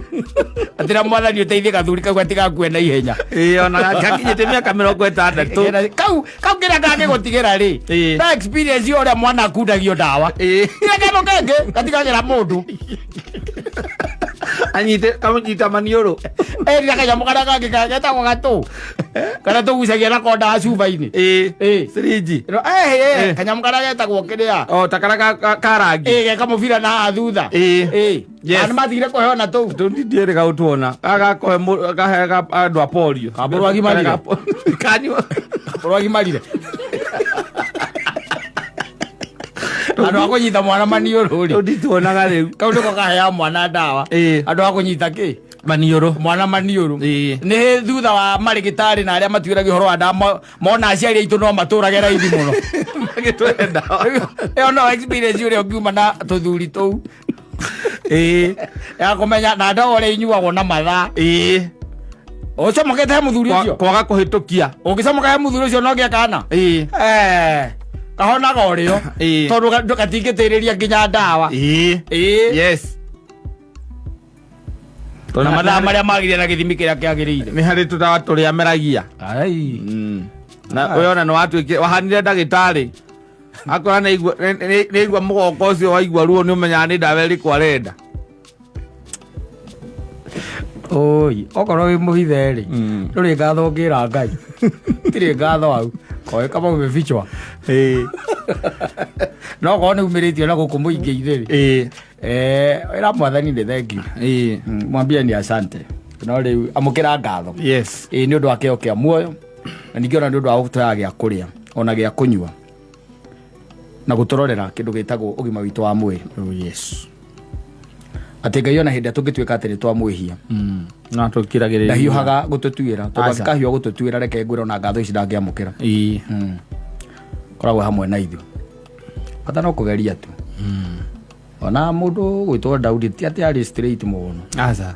atĩ na Mwathani ũteithie gathuri kau gatigakue na ihenya. Ĩĩ, ona gakinyĩte mĩaka 60. Kau kĩrĩa kangĩgũtigĩra rĩ, na experience ya ũrĩa mwana akundagio ndawa. Kĩrĩa kano kengĩ gatigagĩra mũndũ. Anyite kamũnyita maniũrũ. Ĩri na kanyamũ karĩa kangĩ getagwo gatũ karĩa tũgucagia nako ndawa cuba-inĩ. Sirinji. No, kanyamũ karĩa getagwo kĩrĩa. O ta karĩa ka rangi. Ĩ, geka mũbira na haha thutha. Nĩ matigire kũheo na tũu. Tũndindierĩga gũtuona gagakũhe kaheaga andũ a polio. Kambũrũ agimarire. Kanyua. Kambũrũ agimarire andũ a kũnyita mwana maniũrũ rĩ. Tũndituonaga rĩu. Kau nĩko kaheaga mwana ndawa. Andũ a kũnyita kĩ? Maniũrũ. Mwana maniũrũ. Nĩ thutha wa marĩgĩtarĩ na arĩa matuĩragia ũhoro wa ndawa mona aciari aitũ no matũrage raithi mũno. Magĩtũhe ndawa. Ĩyo no experience ũrĩa ũngiuma na tũthuri tũu ya kũmenya na ndawa ũrĩa inyuagwo na mathaa. Ũcomokete he mũthuri ũcio. Kwaga kũhĩtũkia. Ũngĩcomoka he mũthuri ũcio no gĩa kana. Kahonaga ũrĩo. Tondũ gatingĩtĩrĩria nginya ndawa. Na mathaa marĩa magĩrĩire na gĩthimi kĩrĩa kĩagĩrĩire. Nĩ harĩ tũdawa tũrĩa meragia. Ai. Na ũyũ ona nĩ watuĩkire wahanire ndagĩtarĩ akora nĩ aigua mũgongo ũcio waigua ruo, nĩ ũmenyaga nĩ ndawa ĩrĩkũ arenda. Oi, okorwo wĩ mũhithe rĩ, ndũrĩ ngatho ũngĩra Ngai. Tirĩ ngatho hau. Koe kama umefichwa. No okorwo nĩ umĩrĩtio na gũkũ mũingĩ-inĩ rĩ. Ĩra Mwathani nĩ thank you. Mwambie ni asante. No rĩu amũkĩra ngatho. Ĩĩ, nĩ ũndũ wa kĩheo kĩa muoyo na ningĩ ona nĩ ũndũ wa gũtũheaga gĩa kũrĩa ona gĩa kũnyua na gũtũrorera kĩndũ gĩtagwo ũgima witũ wa mwĩrĩ. Oh, yes. Atĩ Ngai ona hĩndĩ ĩrĩa tũngĩtuĩka atĩ nĩ twamwĩhia, No tũkiragĩrĩria. Ndahiũhaga gũtũtuĩra, tondũ Aca. angĩkahiũha gũtũtuĩra, reke ngwĩre ona ngatho ici ndangĩamũkĩra. Koragwo hamwe na ithuĩ, bata no kũgeria tu. Ona mũndũ gwĩtwo Daudi ti atĩ arĩ straight mũno. Aca.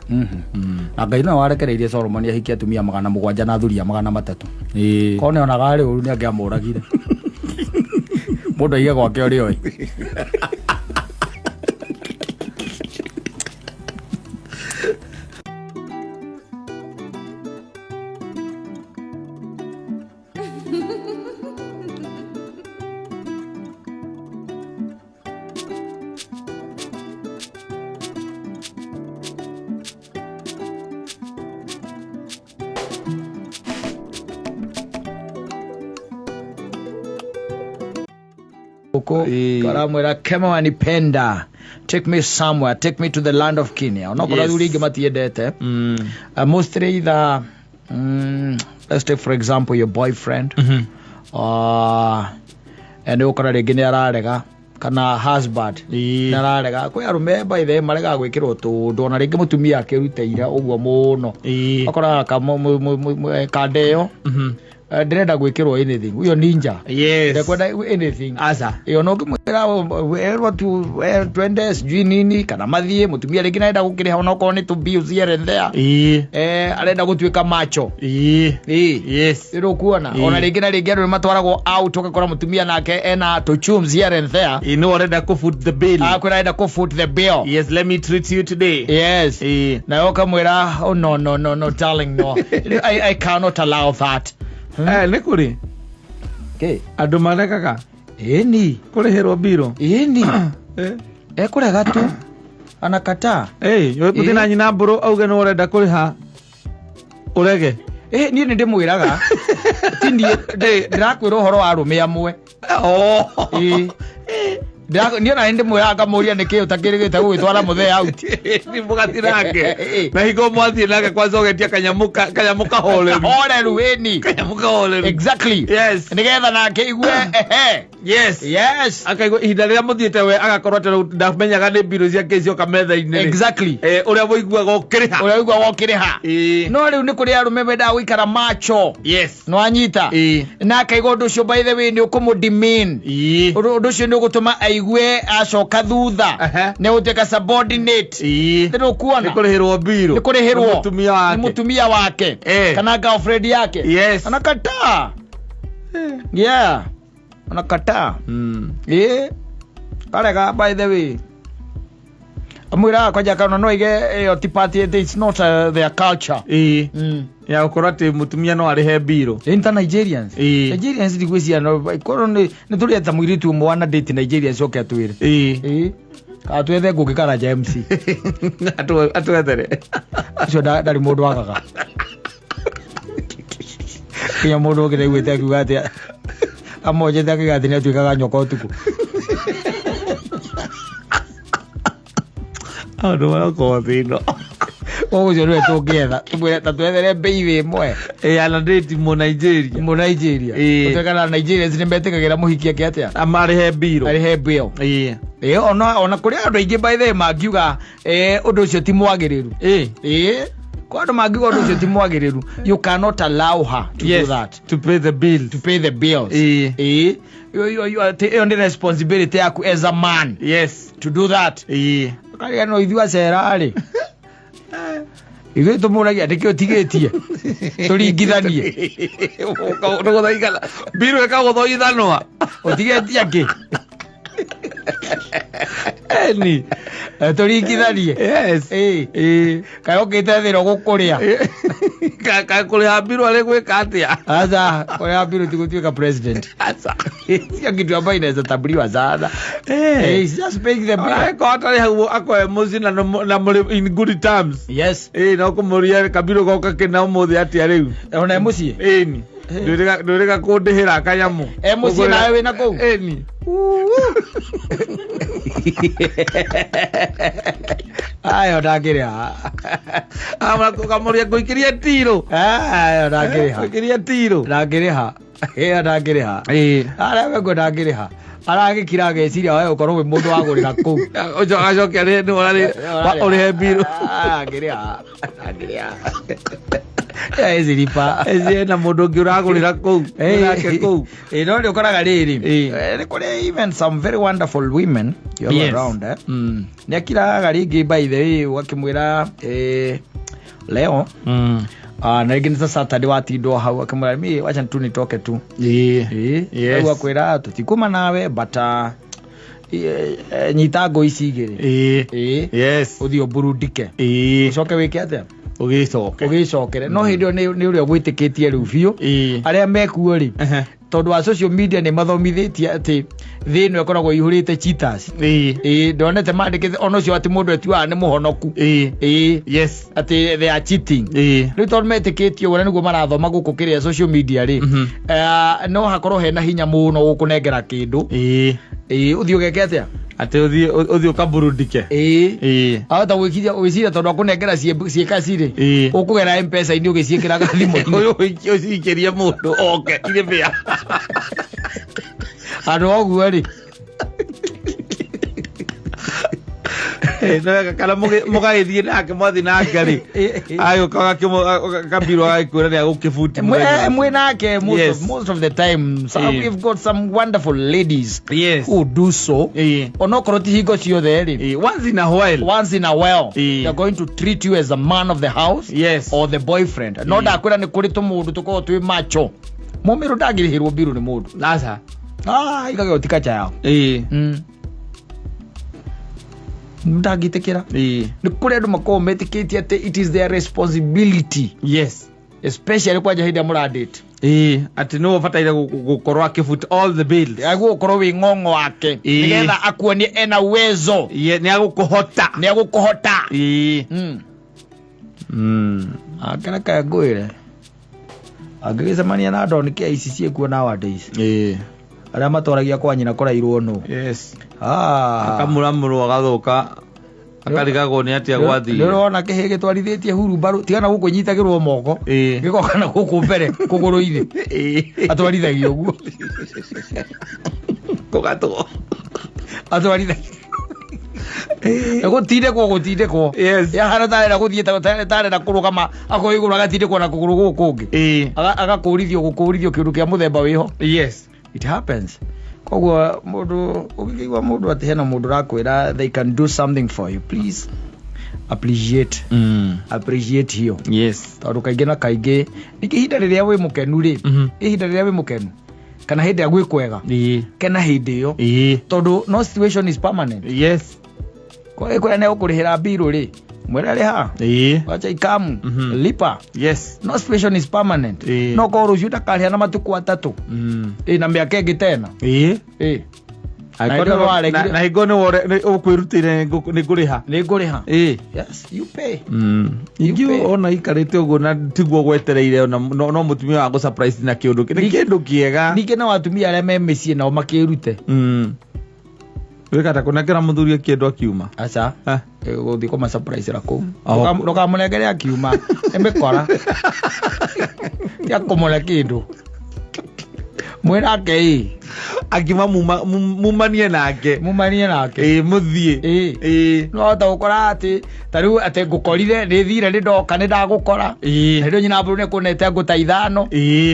Na Ngai no warekereirie Solomoni ahikie atumia 700 na thuriya 300. Ĩĩ. Korwo nĩonaga arĩ ũru nĩangĩamũragire. Mũndũ aige gwake ũrĩa oĩ. Huko karamwĩra kama wanipenda, take me somewhere, take me to the land of Kenya. Onokorwo athuri aingĩ matiendete. Mostly either, let's take for example your boyfriend, nĩ ũkora rĩngĩ nĩ ararega, kana husband nĩ ararega. Kwĩ arũme by the way maregaga gwĩkĩrwo tũndũ, ona rĩngĩ mũtumia akĩrutĩire ũguo mũno, ũkoraga kanda ĩyo, ndĩrenda gwĩkĩrwo anything, huyo ninja. Yes. Ndekwenda anything. Aca. Ĩyo no ngĩmwĩra erwo tu twende sijui nini kana mathiĩ, mũtumia rĩngĩ narenda gũkĩrĩha onokorwo nĩ tũ bills here and there. Ĩĩ. Arenda gũtuĩka macho. Ĩĩ. Ĩĩ. Yes. Rĩu ũkuona ona rĩngĩ na rĩngĩ andũ nĩ matwaragwo out, ũgakora mũtumia nake ena tũ chums here and there. Ĩĩ, nĩwe ũrenda kũ foot the bill. Akwĩra arenda kũ foot the bill. Yes, let me treat you today. Yes. Ĩĩ. Nawe ũkamwĩra, oh no no no no darling, no, I cannot allow that. Nĩ kũrĩ Okay. andũ maregaga Ĩni. kũrĩhĩrwo mbirũ. Ĩni. Eh. Ekũrega tu, anakataa. Ĩĩ, ũgũthiĩ na nyina mbũrũ auge nĩwe ũrenda kũrĩha ũrege. Niĩ nĩ ndĩmwĩraga, ti niĩ ndĩrakwĩra ũhoro wa arũme amwe. Oh. Ĩĩ. Niĩ ona nĩ ndĩmwĩraga ngamũria nĩkĩ ũtakĩrĩgĩte gũgĩtwara mũthee out. Nĩ mũgathiĩ nake. Ĩĩ. Na hingo mwathiĩ nake kwanza ũgetia kanyamũ kahoreru. Kahoreru, ĩni. Kanyamũ kahoreru. Exactly. Yes. Nĩgetha nake igue ehe. Yes. Yes. Akaigua ihinda rĩrĩa mũthiĩte we agakorwo atĩ rĩu ndamenyaga nĩ mbirũ ciake cioka metha-inĩ rĩ. Exactly. Ũrĩa mũiguaga ũkĩrĩha. Ũrĩa ũiguaga ũkĩrĩha. Ĩĩ. No rĩu nĩ kũrĩ arũme mendaga gũikara macho. Yes. Nĩwanyita? Ĩĩ. Na akaigua ũndũ ũcio by the way nĩ ũkũmũ-demean. Ĩĩ. Ũndũ ũcio nĩ ũgũtũma aigue acoka thutha. Ehe. Nĩ gũtuĩka subordinate. Ĩĩ. Nĩ ũkuona? Nĩ kũrĩhĩrwo mbirũ. Nĩ kũrĩhĩrwo. Nĩ mũtumia wake. Nĩ mũtumia wake. Eh. Kana girlfriend yake. Yes. Anakataa. Yeah. Anakataa. Ĩĩ. Karega by the way. Amwĩraga kwanja kana no aige ĩyo ti party, it's not their culture. Ĩĩ. Ya gũkorwo atĩ mũtumia no arĩhe mbirũ. Ĩĩ, ta Nigerians. Ĩĩ. Nigerians ndigwĩciria no korwo nĩ tũrĩ ta mũirĩtu ũmwe wana date Nigerians oke atwĩre. Ĩĩ. Ĩĩ. Kana twethe Ngũgĩ Karanja MC. Atwethere. Ũcio ndarĩ mũndũ wagaga. Nginya mũndũ ũngĩ ndaiguĩte akiuga atĩ amonjete akiuga atĩ nĩatuĩkaga nyoka ũtukũ. Andũ marokorwo thĩna. Koguo ũcio nĩwe tũngĩetha. Tũmwĩre ta twethere mbei ĩmwe. Ĩĩ, ana date mũ Nigeria. Mũ Nigeria. Ĩĩ. Gũtuĩka na Nigerians nĩ metĩkagĩra mũhiki ake atĩa? Amarĩhe mbirũ. Arĩhe bill. Ĩĩ. Ĩĩ, ona kũrĩ andũ aingĩ by the way mangiuga, ũndũ ũcio ti mwagĩrĩru. Ĩĩ. Ĩĩ. Kwa andũ mangiuga ũndũ ũcio ti mwagĩrĩru, you cannot allow her to do Yes. that. To pay the bill. To pay the bills. Ĩĩ. Ĩĩ. Ĩyo nĩ responsibility yaku as a man. Yes. To do that. Ĩĩ. Karĩa no ithuĩ acera rĩ. Ithuĩ tũmũragia nĩkĩ ũtigĩtie? Tũringithanie. Nĩgũthaigana. Mbirũ ĩkagũthwo ithanwa. Ũtigĩtie kĩ? Eni. Tũringithanie. Yes. Ĩĩ. Ĩĩ. Kaĩ ũkĩte thĩra gũkũrĩa? Kaĩ kũrĩha mbirũ arĩ gwĩka atĩa? Aca, kũrĩha mbirũ ti gũtuĩka president. Aca. Sio kitu ambayo inaweza tambuliwa sana. It's just paying the bill. Angĩkorwo atarĩ hau akoe mũciĩ na mũrĩ in good terms. Yes. Ĩĩ, no kũmũria kabirũ goka kĩna ũmũthĩ atĩa rĩu? Ona e mũciĩ? Ĩni. Ndwĩrĩga kũndĩhĩra kanyamũ. E mũciĩ nawe wĩna kũu? Ĩni. Ayo ndangĩrĩha. Kamũria ngũikĩrie tirũ. Ayo ndangĩrĩha. Ngũikĩrie tirũ. Ndangĩrĩha. Ĩyo ndangĩrĩha. Ĩĩ. Arĩa wenguo ndangĩrĩha. Aragĩkira ageciria we ũkorwo wĩ mũndũ wagũrĩra kũu. Ũcio agacokia arĩhe nĩ ũrarĩ ũrĩhe mbirũ. Ndangĩrĩha. Ndangĩrĩha. Hawezi lipa. Eci na mũndũ ũngĩ ũragũrĩra kũu nake kũu. Eh, no nĩ ũkoraga rĩrĩ, nĩ kũrĩ even some very wonderful women you have around, eh? Nĩ akiraga rĩngĩ, by the way, ũgakĩmwĩra, leo, na rĩngĩ nĩ ta Saturday watindwo hau, akĩmwĩra, "Mi wacha tu nitoke tu." Rĩu akwĩra, "Tũtikuma nawe, but nyita ngũ ici igĩrĩ." Ũthiĩ ũburundike, ũcoke wĩke atĩa? Ũgĩcoke. Ũgĩcokere. No hĩndĩ ĩyo nĩ ũrĩa ũgwĩtĩkĩtie rĩu biũ. Arĩa mekuo rĩ, tondũ wa social media nĩ mathomithĩtie atĩ thĩ ĩno ĩkoragwo ĩihũrĩte cheaters. Ĩĩ, ndonete mandĩkĩte ona ũcio atĩ mũndũ etuaga nĩ mũhonoku. Ĩĩ, atĩ they are cheating. Rĩu tondũ metĩkĩtie ũguo na nĩguo marathoma gũkũ kĩrĩa social media rĩ, no hakorwo hena hinya mũno gũkũnengera kĩndũ. Ĩĩ, ũthiĩ ũgeke atĩa? Atĩ ũthiĩ ũkaburundike. Ĩĩ. Ahota gwĩciria tondũ akũnengera ciĩka cirĩ, ũkũgera M-Pesa-inĩ ũgĩciĩkĩraga thimũ-inĩ. Ũyũ ũcikĩrie mũndũ oke irĩ bĩa. Handũ ha ũguo rĩ. Nĩ wega kana mũgagĩthiĩ nake, mwathiĩ nake rĩ, agĩũka akambirwo agagĩkwĩra nĩ agũkĩbuti mũthenya ũcio. Mwĩ nake most, of, most of the time, so we've got some wonderful ladies who do so, onokorwo ti hingo ciothe rĩ. Once in a while. Once in a while, they're going to treat you as a man of the house or the boyfriend. No ndakwĩra nĩ kũrĩ tũmũndũ tũkoragwo twĩ macho mũmĩrũ ndangĩrĩhĩrwo mbiru nĩ mũndũ. Aca. Ah, igagĩo ti kacha yao. Ndangĩtĩkĩra. Nĩ kũrĩ andũ makoragwo metĩkĩtie atĩ it is their responsibility, especially kwanja hĩndĩ ĩrĩa mũradate. Atĩ nĩwe ũbataire gũkorwo akĩfoot all the bills. Agwo gũkorwo wĩ ng'ong'o wake, nĩgetha akuonie ena uwezo. Nĩ agũkũhota. Nĩ agũkũhota. Akereka ngwĩre, angĩgĩcemania na ndoni ici ciĩkuo nowadays, arĩa matwaragia kwa nyina kũrairwo nũ. Ah. Akamũramũrwo agathũka, akarigagwo nĩ atĩa Nĩ gwathire. ũrona kĩhĩ gĩtwarithĩtie hurumbarũ, tigana gũkũ nyitagĩrwo moko, gĩgoka na gũkũ mbere kũgũrũ-inĩ, atwarithagia ũguo. Kũgatwo. Atwarithagia gũtindĩkwo, gũtindĩkwo. Yahana tarenda gũthiĩ, tarenda kũrũgama, akorwo igũrũ agatindĩkwo na kũgũrũ gũkũ kũngĩ. Agakũrithio, gũkũrithio kĩndũ kĩa mũthemba wĩho. It happens. Koguo mũndũ ũngĩkĩigua mũndũ atĩ hena mũndũ ũrakwĩra they can do something for you, please appreciate, appreciate hiyo, tondũ kaingĩ na kaingĩ ningĩ ihinda rĩrĩa wĩ mũkenu rĩ, ihinda rĩrĩa wĩ mũkenu kana hĩndĩ ĩrĩa gwĩ kwega, kena hĩndĩ ĩyo, tondũ no situation is permanent. Kwä nĩ gũkũrĩhĩra mbirũ rĩ, mwĩre rĩha. Wacha ikamu. Lipa. No situation is permanent. No korwo rũciũ ndakarĩha na matukũ 3, na mĩaka ĩngĩ tena. Na Angĩkorwo hĩndĩ ĩyo waregire- na hingo nĩ ũkwĩrutĩire nĩ ngũrĩha. Nĩ ngũrĩha. Yes, you pay. You Ingĩ pay. ona ikarĩte ũguo na tiguo gwetereire ona no mũtumia wa gũ-surprise na kĩũndũ nĩ kĩndũ kĩega. Ningĩ no atumia arĩa me mĩciĩ nao makĩrute. Wĩkata kũnengera mũthuri kĩndũ akiuma. Aca. Ah. Gũthiĩ kũma surprise ra kũu. Oh. Ndũkamũnengere akiuma, nĩ mĩkora tia kũmũne kĩndũ, mwĩrake ĩ. Akiuma mumanie nake. Mumanie nake. Ĩĩ, mũthiĩ. No hota gũkora atĩ ta rĩu atĩ ngũkorire nĩ thire, nĩ ndoka nĩ ndagũkora. Na rĩu nyina mbũrũ nĩ kũnete ngũ ta 5.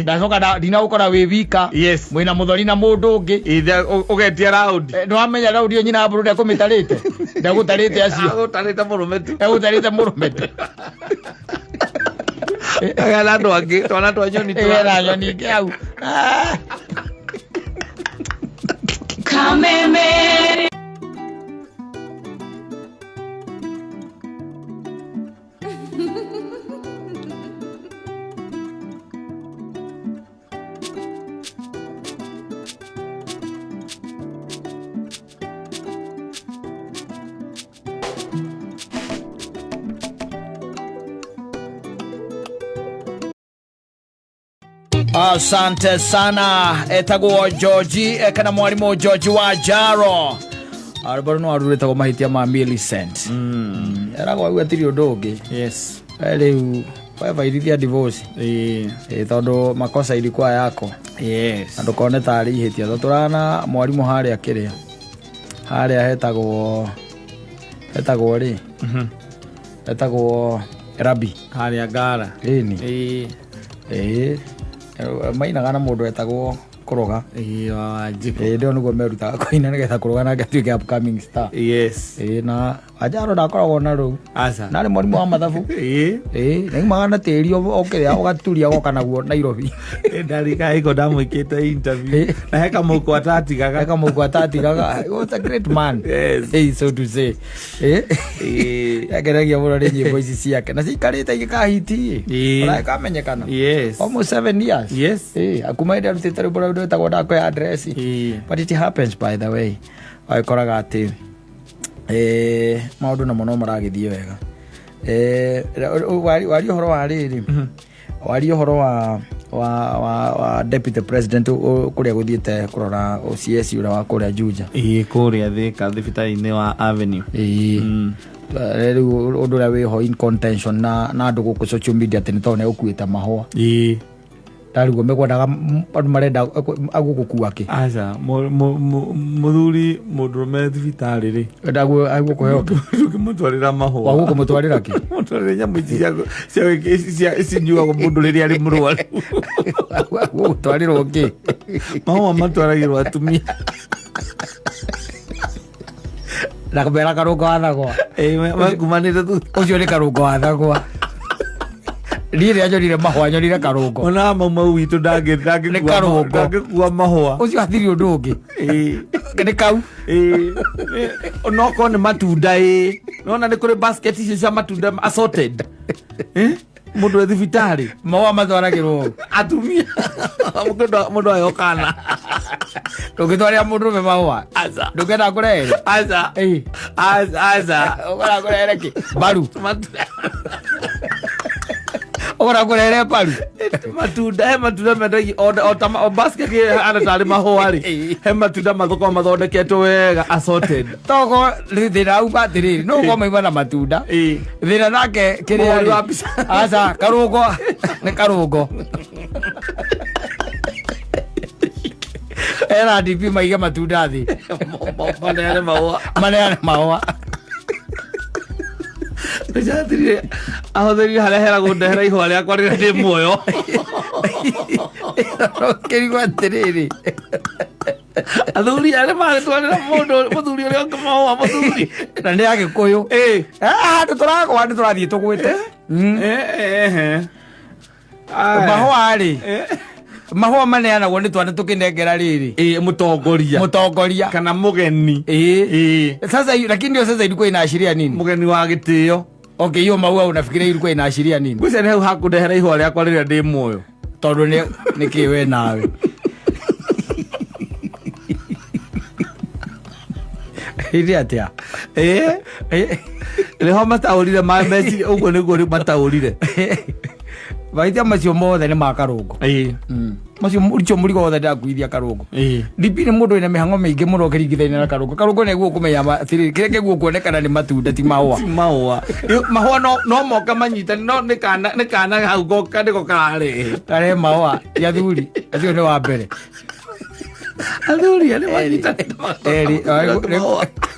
Ndacoka ndinagũkora wĩ wika. Mwĩna mũthoni na mũndũ ũngĩ. Ũgetia raundi. Nĩ wamenya raundi ĩyo nyina mbũrũ ndekũmĩtarĩte, ndegũtarĩte acio. Agũtarĩte mũrũme tu. Egũtarĩte mũrũme tu. Agĩa na andũ angĩ, twana twa nyoni. Ĩgera nyoni ingĩ hau. Ah. Kameme. Asante sana, etagwo George, kana mwarimu George wa Jaro, arũbaru no arurĩtagwo mahĩtia ma Millicent. Eragwo au atirĩ ũndũ ũngĩ. Rĩu webairithia divorce. Tondũ makosa ilikuwa yako. Na ndũkone tarĩ ihĩtia, tondũ tũrana mwarimũ harĩa kĩrĩa harĩa hetagwo rĩ, hetagwo Rabi. Harĩa Ngara. Ĩni. Ĩĩ. Ĩĩ. Mainaga na mũndũ etagwo Kũrũga. Ĩĩ, wa Wanjikũ. Ĩĩ, ndĩo nĩguo merutaga kũina nĩgetha Kũrũga nake atuĩke upcoming star. Yes. Ĩĩ, na Wanjaro ndakoragwo na rũu. Aca. Na arĩ mwarimũ wa mathabu. Ĩĩ. Ĩĩ, nĩaumaga na tĩri okĩrĩa ũgaturia goka naguo Nairobi. Ndarika iko ndamwĩkĩte interview. Ĩĩ. Na he kamũko atatigaga. Eka mũkũ atatigaga. He was a great man. Yes. Ĩĩ, so to say. Ĩĩ. Ĩĩ. Akenagia mũno nĩ nyĩmbo ici ciake. Na ciikarĩte igĩkahiti. Ĩĩ. Ona ĩkamenyekana. Yes. Almost 7 years. Yes. Ĩĩ, kuma hĩndĩ arutĩte rwĩmbo rũu rwĩtagwo ndakũhe address. Ĩĩ. But it happens, by the way. Wagĩkoraga atĩ maũndũ namo no maragĩthiĩ wega. Waria ũhoro wa rĩrĩ, waria ũhoro wa deputy president kũrĩa gũthiĩte kũrora OCS ũrĩa wa kũrĩa Juja. Ĩĩ, kũrĩa Thika thibitarĩ-inĩ wa Avenue. Ĩĩ. Rĩu ũndũ ũrĩa wĩho in contention na andũ gũkũ social media atĩ nĩ tondũ nĩ ũkuĩte mahũa. Ndarigwo mekwendaga andũ marenda agũgũkua kĩ. Aca, mũthuri mũndũrũme thibitarĩ rĩ, Agũkũheo kĩ? Ndũngĩmũtwarĩra mahũa. Wagũkũmũtwarĩra kĩ? Mũtwarĩre nyamũ ici cinyuagwo mũndũ rĩrĩa arĩ mũrwaru. Agũgũtwarĩrwo kĩ? Mahũa matwaragĩrwo atumia. Na kũmera karũngo wathagwa. Ĩĩ, makumanĩte thutha. Ũcio nĩ karũngo wathagwa. Niĩ rĩrĩa nyonire mahũa nyonire karũngo. Ona mau witũ Nĩ karũngo. ndangĩkua mahũa. Ũcio hatirĩ ũndũ ũngĩ. Ĩĩ. Nĩ kau. Ĩĩ. Onokorwo nĩ matunda, ĩĩ, nona nĩ kũrĩ basket icio cia matunda assorted. Eh? Mũndũ e thibitarĩ. Mahũa matwaragĩrwo ũũ. Atumia. Mũndũ ayo kana. Ndũngĩtwarĩra mũndũrũme mahũa. Aca. Ndũngĩenda kũrehere. Aca. Ĩĩ. Aca, aca. Ũkora kũrehere kĩ? Mbaru. Ũkora kũrehere mbaru. Matunda, he matunda mendagio o ta o basket ĩhana tarĩ mahũa rĩ, he matunda mathoko mathondeketwo wega assorted. Togo thĩna auma atĩrĩrĩ, no ũkorwo mauma na matunda. Ĩĩ. Thĩna nake kĩrĩa Mũhũri rĩ, wa mbica. Aca, karũngo nĩ karũngo. Era DP maige matunda thĩ. Maneane mahũa. Maneane mahũa. Nĩcatirire ahũthĩrire harĩa heragwo ndehera ihũa rĩakwa rĩrĩa ndĩ muoyo. Kĩrigwo atĩrĩrĩ. Athuri arĩa marĩtwarĩra mũndũ mũthuri ũrĩa ũngĩ mahũa mũthuri. Na nĩ agĩkũyũ. Ĩĩ. Handũ tũragwa nĩ tũrathiĩ tũgwĩte. Ĩĩ, Mahũa rĩ, mahũa maneanagwo nĩ twana tũkĩnengera rĩrĩ. Ĩĩ, mũtongoria. Mũtongoria. Kana mũgeni. Ĩĩ. Ĩĩ. Sasa lakini ndio sasa ilikuwa inaashiria nini? Mũgeni wa gĩtĩo. Okay, hiyo maua unafikiria ilikuwa inaashiria nini? Ngwĩciria nĩ hau hakũndehera ihũa rĩakwa rĩrĩa ndĩ muoyo. Tondũ nĩ nĩkĩ we nawe? Ĩrĩ atĩa? Ĩĩ. Nĩho mataũrire meciria ũguo nĩguo rĩu mataũrire. Mahĩtia macio mothe nĩ ma karũngo. Ĩĩ. Macio icio mũrigo wothe ndakuithia karũngo. Ĩĩ. DP nĩ mũndũ wĩna mĩhang'o mĩingĩ mũno ũkĩringithania na karũngo. Karũngo nĩguo kũmenya atĩrĩrĩ, kĩrĩa kĩguo kuonekana nĩ matunda ti mahũa. Ti mahũa. Mahũa no moka manyitani no nĩ kana hau goka nĩko kararehe. Kare mahũa ti athuri acio nĩ wa mbere. Athuri arĩa manyitanĩte Eri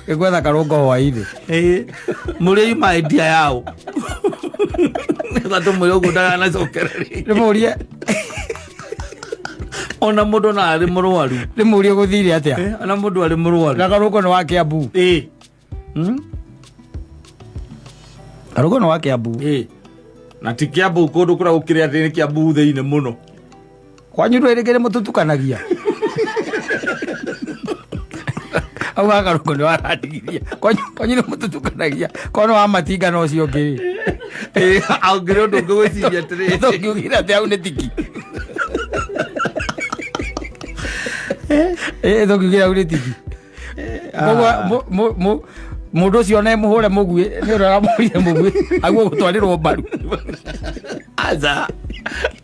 nĩ gwetha karũngo hwainĩ. Ĩĩ. Mũrĩa yuma idea yao. Nĩgetha tũmwĩre ũguo ndaganacokererie. Ndĩmũrie. Ona mũndũ ona arĩ mũrwaru. Ndĩmũrie gũthire atĩa. Ona mũndũ arĩ mũrwaru. Na karũngo nĩ wa Kiambu. Ĩĩ. Karũngo nĩ wa Kiambu. Ĩĩ. Na ti Kiambu kũndũ kũrĩa gũkĩrĩ atĩ nĩ Kiambu thĩinĩ mũno. Kwanyu ndwĩrĩ kĩrĩ mũtutukanagia. Hau ha karũngo nĩ warandigithia. Kwanyu nĩ mũtutukanagia. Korwo nĩ wa matinga na ũcio ũngĩ rĩ. Ĩĩ, angĩrĩ ũndũ ũngĩ gwĩciria atĩrĩrĩ. Tũngiugire atĩ hau nĩ tiki. Ĩĩ, tũngiugire hau nĩ tiki. Koguo mũndũ ũcio ne mũhũre mũguĩ nĩ ũrĩa ũramũhũrire mũguĩ aguo gũtwarĩrwo mbaru. Aca.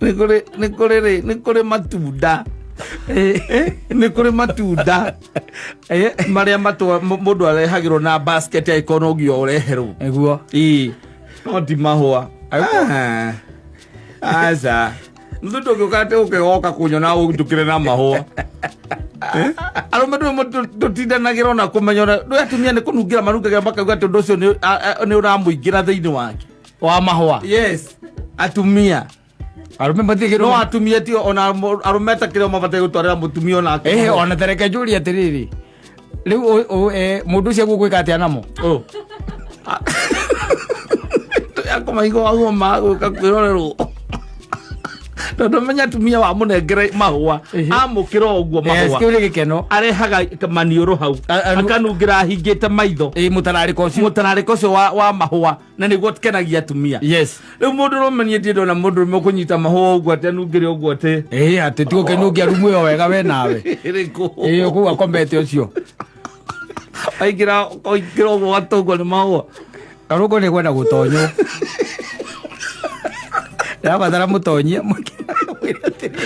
Nĩ kũrĩ rĩ, nĩ kũrĩ matunda. Nĩ kũrĩ matunda marĩa mũndũ arehagĩrwo na basket angĩkorwo no nginya ũreherwo. Nĩguo. Ĩĩ. No ti mahũa. Aca. Mũthuri ndũngĩũka atĩ ũke woka kũnyona ũnjũkĩre na mahũa. Arũme ndũĩ tũtindanagĩra ona kũmenya ũrĩa ndũĩ atumia nĩ kũnungĩra manungagĩra makauga atĩ ũndũ ũcio nĩ ũramũingĩra thĩinĩ wake. Wa mahũa. Yes, atumia. Arũme matigĩrwo. No atumia tio ona arũme takĩrĩ mabataire gũtwarĩra mũtumia onake. Ona tareke njũrie atĩrĩrĩ, rĩu mũndũ ũcio egũgwĩka atĩa namo? Oh. Yakũmaigo waguo magũka kwĩrorerwo tondũ menya atumia wamũnengere mahũa amũkĩra ũguo mahũa kĩu nĩ gĩkeno. Arehaga maniũrũ hau akanungĩra ahingĩte maitho. Mũtararĩko ũcio. Mũtararĩko ũcio wa mahũa na nĩguo kenagia atumia. Yes. Rĩu mũndũ rũme niĩ ndirĩ ndona mũndũ rũme ũkũnyita mahũa ũguo atĩ anungĩre ũguo atĩ Atĩ ti ũkĩnungia rumu ĩyo wega we nawe. Ĩrĩkũ? Kũu akomete ũcio. Waingĩra ũingĩra ũguo watũngwo nĩ mahũa. Karũngũ nĩ kwenda gũtonywo. Ndĩrabatara mũtonyie.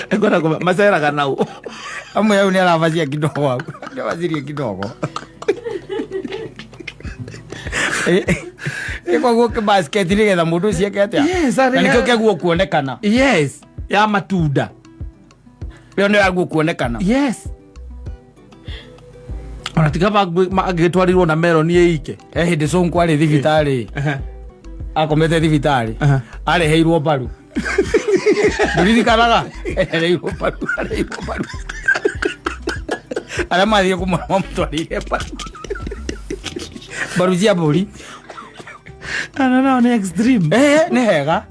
Ekwenda maceraga nau. Amwe hau nĩ arabacia kidogo hau. Nĩ kidogo. Ĩkoguo kĩbasket nĩgetha mũndũ ũcio eke atĩa? Yes, Na nĩkĩo kĩaguo kuonekana. Yes, ya matunda. Ĩyo nĩyo yaguo kuonekana. Yes. Ona tiga angĩtwarirwo na meroni ĩike. He hĩndĩ Sonko arĩ thibitarĩ. Akomete thibitarĩ. Areheirwo mbaru. Ndũririkanaga? Areheirwo mbaru, areheirwo mbaru. Arĩa mathiĩ kũmwona mamũtwarĩire mbaru. Mbaru cia mbũri. Ana nao nĩ extreme. Nĩ hega.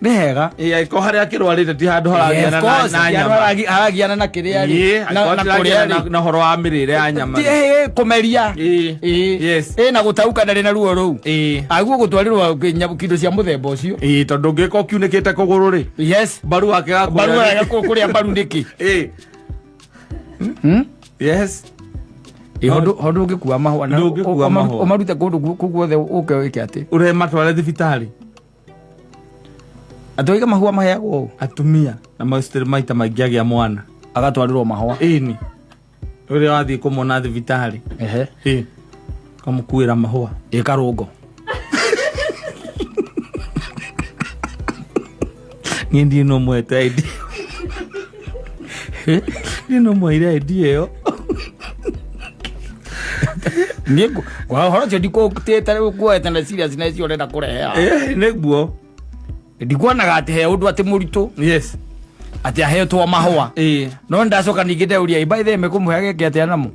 Nĩ hega. Ĩĩ, harĩa akĩrwarĩte ti handũ haragiana na nyama. Haragiana na kĩrĩa rĩ. Na Na kũrĩa rĩ. na ũhoro wa mĩrĩre ya nyama. Kũmeria. Yes. Na gũtauka ndarĩ na ruo rũu. Aguo gũtwarĩrwo kĩndũ cia mũthemba ũcio. Ĩĩ, tondũ ũngĩka ũkiunĩkĩte kũgũrũ rĩ. Yes. Mbaru wake Mbaru wake kũrĩa mbaru nĩkĩ? Yes. Ho ndũngĩkua mahũa. Ndũngĩkua mahũa. Ũmarute kũndũ kũu guothe ũke wĩke atĩ. Ũrematware thibitarĩ. Atĩ oiga mahũa maheagwo ũũ. Atumia na macitirĩ maita maingĩ agĩa mwana. Agatwarĩrwo mahũa. Ĩni. Ũrĩa wathiĩ kũmona thibitarĩ. Ehe. Kamũkuĩra mahũa. Ĩ karũngo. Niĩ ndirĩ no mwete ID. Niĩ no mweire ID ĩyo. Niĩ ũhoro ũcio ndikũtĩte kuoete na serious na icio ũrenda kũrehe haha. Nĩguo. Ndikuonaga atĩ he ũndũ atĩ mũritũ. Yes. Atĩ ahetwo mahũa. No ndacoka ningĩ ndeuria, by the way mekũmũhe gĩkĩ atĩa namo?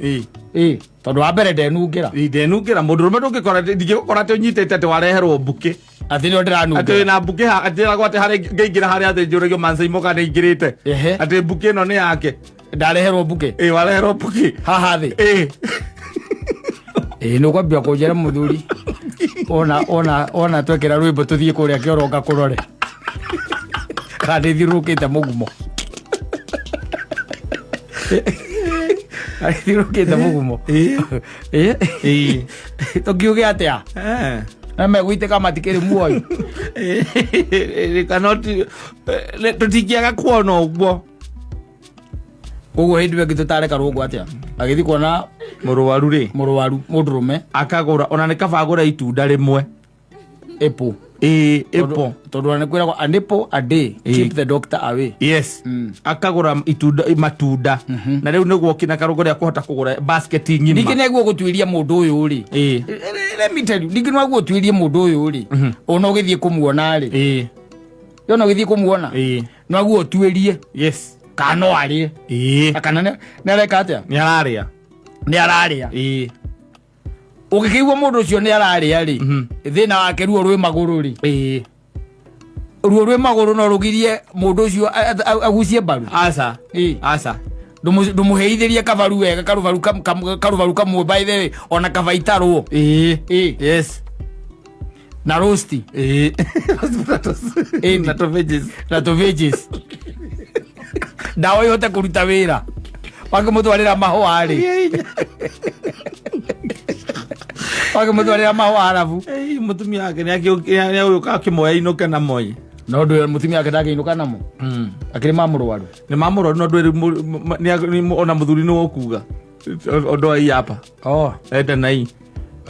Tondũ wa mbere ndenungĩra. Ndenungĩra mũndũ rũme ndũngĩkora ndingĩgũkora atĩ ũnyitĩte atĩ wareherwo mbũkĩ. Atĩ nĩo ndĩranungĩra. Atĩ wĩna mbũkĩ ha atĩ ĩragwo atĩ harĩa ngĩingĩra harĩa thĩ njũragio Mansaimo kana nĩingĩrĩte. Atĩ mbũkĩ ĩno nĩ yake. Ndareherwo mbũkĩ. Wareherwo mbũkĩ. Haha thĩ. Nĩ ũkwambia kũnjĩra mũthuri. Ona twekĩra rwĩmbo tũthiĩ kũrĩa kĩoro ngakũrore. Kana nĩthiũrũrũkĩte mũgumo. Nĩthiũrũrũkĩte mũgumo. Tũkiuge atĩa? Na megũitĩka matikĩrĩ muoyo. Kana tũtingĩaga kuona ũguo. Koguo hĩndĩ ĩyo ĩngĩ tũtare karũngũ atĩa? Agĩthiĩ kuona mũrwaru rĩ. Mũrwaru, mũndũrũme. Akagũra, ona nĩ kaba agũre itunda rĩmwe. Apple. Apple. Tondũ ona nĩ kwĩragwo an apple a day keep the doctor away. Yes. Akagũra itunda, matunda. Na rĩu nĩguo kina karũngũ rĩa kũhota kũgũra basket ng'ima. Ningĩ nĩguo gũtuĩria mũndũ ũyũ rĩ. Let me tell you, ningĩ nĩguo gũtuĩria mũndũ ũyũ rĩ. Ona ũgĩthiĩ kũmuona rĩ. Ona ũgĩthiĩ kũmuona. Noguo ũtuĩrie. Yes. Kana no arĩe. Kana nĩ areka atĩa? Nĩ ararĩa. Nĩ ararĩa. Ũngĩkĩigua mũndũ ũcio nĩ ararĩa rĩ, thĩna wake ruo rwĩ magũrũ rĩ. Ruo rwĩ magũrũ no rũgirie mũndũ ũcio agucie mbaru. Aca. Aca. Ndũmũheithĩrie kabaru wega, karubaru kamwe by the way, ona kabaitarwo. Yes. Na roast. Na to veggies. Na to veggies. Ndawa ihote kũruta wĩra. Wakĩmũtwarĩra mahũa rĩ. Wakĩmũtwarĩra mahũa arabu. Mũtumia wake nĩ agĩũka akĩmoya inũke na moi. No ndũ mũtumia wake ndangĩinũka namo. Akĩrĩ ma mũrwaru. Nĩ ma mũrwaru no ndwĩrĩ ona mũthuri nĩ wokuga. Ũndũ wa iyapa. Enda na i.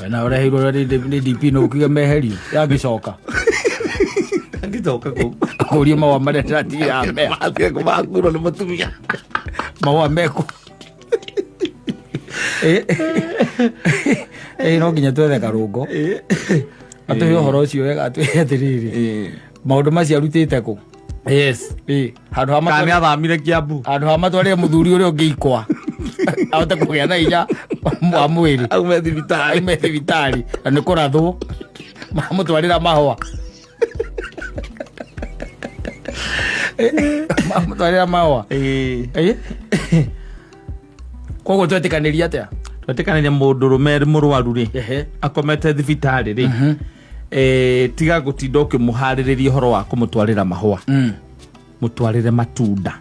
Na ũreheirwo nĩ DP no ũkiuge meherio. Yangĩcoka. Angĩcoka kũu. Akũrie mahũa marĩa ndĩratigire mea. Mathiĩ kũmakuirwo nĩ mũtumia. Mahũa mekũ. No nginya twethe karũngo. Atũhe ũhoro ũcio wega, atwĩre atĩrĩrĩ, maũndũ macio arutĩte kũ? Yes. Ĩ, handũ ha Kana nĩ athamire Kiambu. Handũ ha matwarĩre mũthuri ũrĩa ũngĩ ikwa ahote kũgĩa na hinya wa mwĩrĩ aume thibitarĩ. Aume thibitarĩ na nĩ kũrathwo mamũtwarĩra mahũa, mamũtwarĩra mahũa. Ĩĩ. Ĩ? Koguo twetĩkanĩria atĩa? Twetĩkanĩria mũndũrũme mũrwaru rĩ, akomete thibitarĩ rĩ, tiga gũtinda ũkĩmũharĩrĩria ũhoro wa kũmũtwarĩra mahũa, mũtwarĩre matunda.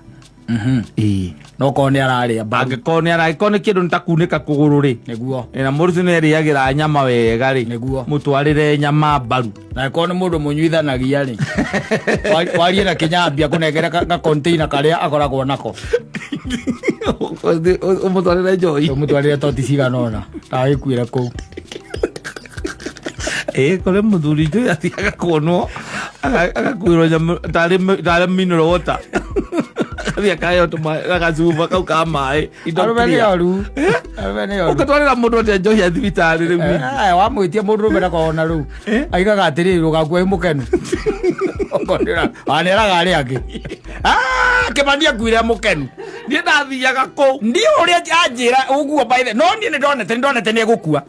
Ĩĩ. No korwo nĩ ararĩa mbaru. Angĩkorwo nĩ arangĩkorwo nĩ kĩndũ nĩ ta kunĩka kũgũrũ rĩ, Nĩguo. Na mũndũ ũcio nĩ arĩagĩra nyama wega rĩ, Nĩguo. mũtwarĩre nyama mbaru. Na korwo nĩ mũndũ mũnyuithanagia rĩ, warie na kĩnyambia kũnengere ga container karĩa akoragwo nako. Ũmũtwarĩre njohi. Ũmũtwarĩre toti cigana ũna ndagagĩkuĩre kũu. Ĩĩ, kũrĩ mũthuri njũĩ athiaga kuonwo agakuĩrwo nyamũ tarĩ mineral water, agathiĩ akaheo gacuba kau ka maĩ indo Arũme nĩ clear. oru, arũme nĩ oru. Ũngĩtwarĩra mũndũ atĩa njohi ya thibitarĩ rĩu ningĩ? Wamwĩtia mũndũ rũme ndakona rĩu aigaga atĩrĩrĩ, ũgakua wĩ mũkenu. Waneraga arĩa angĩ. Ah, Kĩmani akuire mũkenu. Niĩ ndathiaga kũu. Ndiũ ũrĩa anjĩra ũguo by the no niĩ nĩ ndonete nĩ egũkua.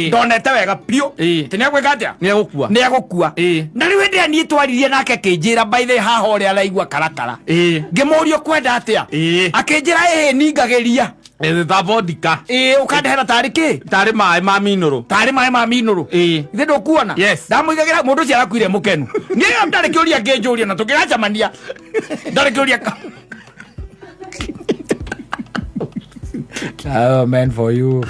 Ndonete wega biũ atĩ nĩ egwĩka atĩa? Nĩ egũkua. Nĩ egũkua. Na rĩu hĩndĩ ĩrĩa niĩ twaririe nake akĩnjĩra by the haha ũrĩa araigua karakara, ngĩmũria ũkwenda atĩa, akĩnjĩra ĩhĩ ningagĩria. Ta vodka. Ĩĩ, ũkandehera tarĩ kĩ? Tarĩ maĩ ma minũrũ. Tarĩ maĩ ma minũrũ. Ithe ndũkuona? Yes. Ndamũigagĩra mũndũ ũcio arakuire mũkenu. Niĩ ndarĩ kĩũria ngĩnjũria na tũkĩgacemania ndarĩ kĩũria. Oh, man for you.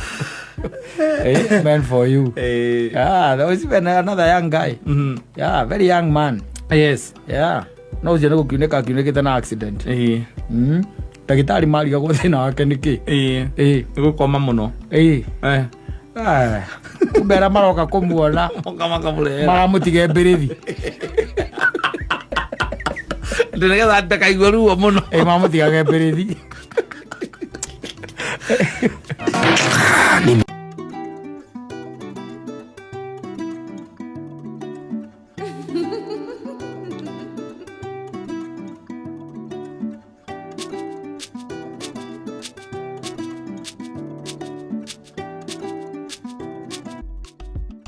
Man for you. Yeah, there was even another young guy. Yeah, very young man. Yeah. No ũcio nĩ gũkiunĩka akiunĩkĩte na accident. Ndagĩtarĩ marigagwo thĩna wake nĩ kĩ. Ĩĩ. Nĩ gũkoma mũno. Ah, kumbe arĩa maroka kũmuona Moka makamũrehera. Maramũtiga mbĩrĩthi. Nĩgetha ndakaigue ruo mũno. Ĩ, mamũtigaga mbĩrĩthi.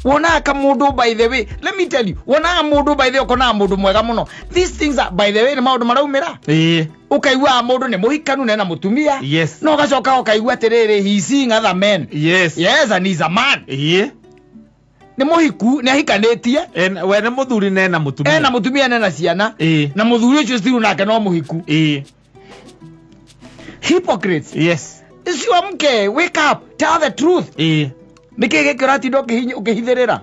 Wonaga kamundu, by the way, let me tell you, wonaga mundu, by the way, ukonaga mundu mwega muno. These things are, by the way, nĩ maũndũ maraumĩra. Ũkaigua mũndũ nĩ mũhikanu na ena mũtumia, no ũgacoka ũkaigua atĩrĩrĩ, he is seeing other men. Yes, and he's a man. Nĩ mũhiku, nĩ ahikanĩtie. We nĩ mũthuri na ena mũtumia. Ena mũtumia na ena ciana. Na mũthuri ũcio still nake no mũhiku. Hypocrites. Icio mke, wake up, tell the truth. Nĩkĩ gĩkĩ ũratinda ũkĩhithĩrĩra?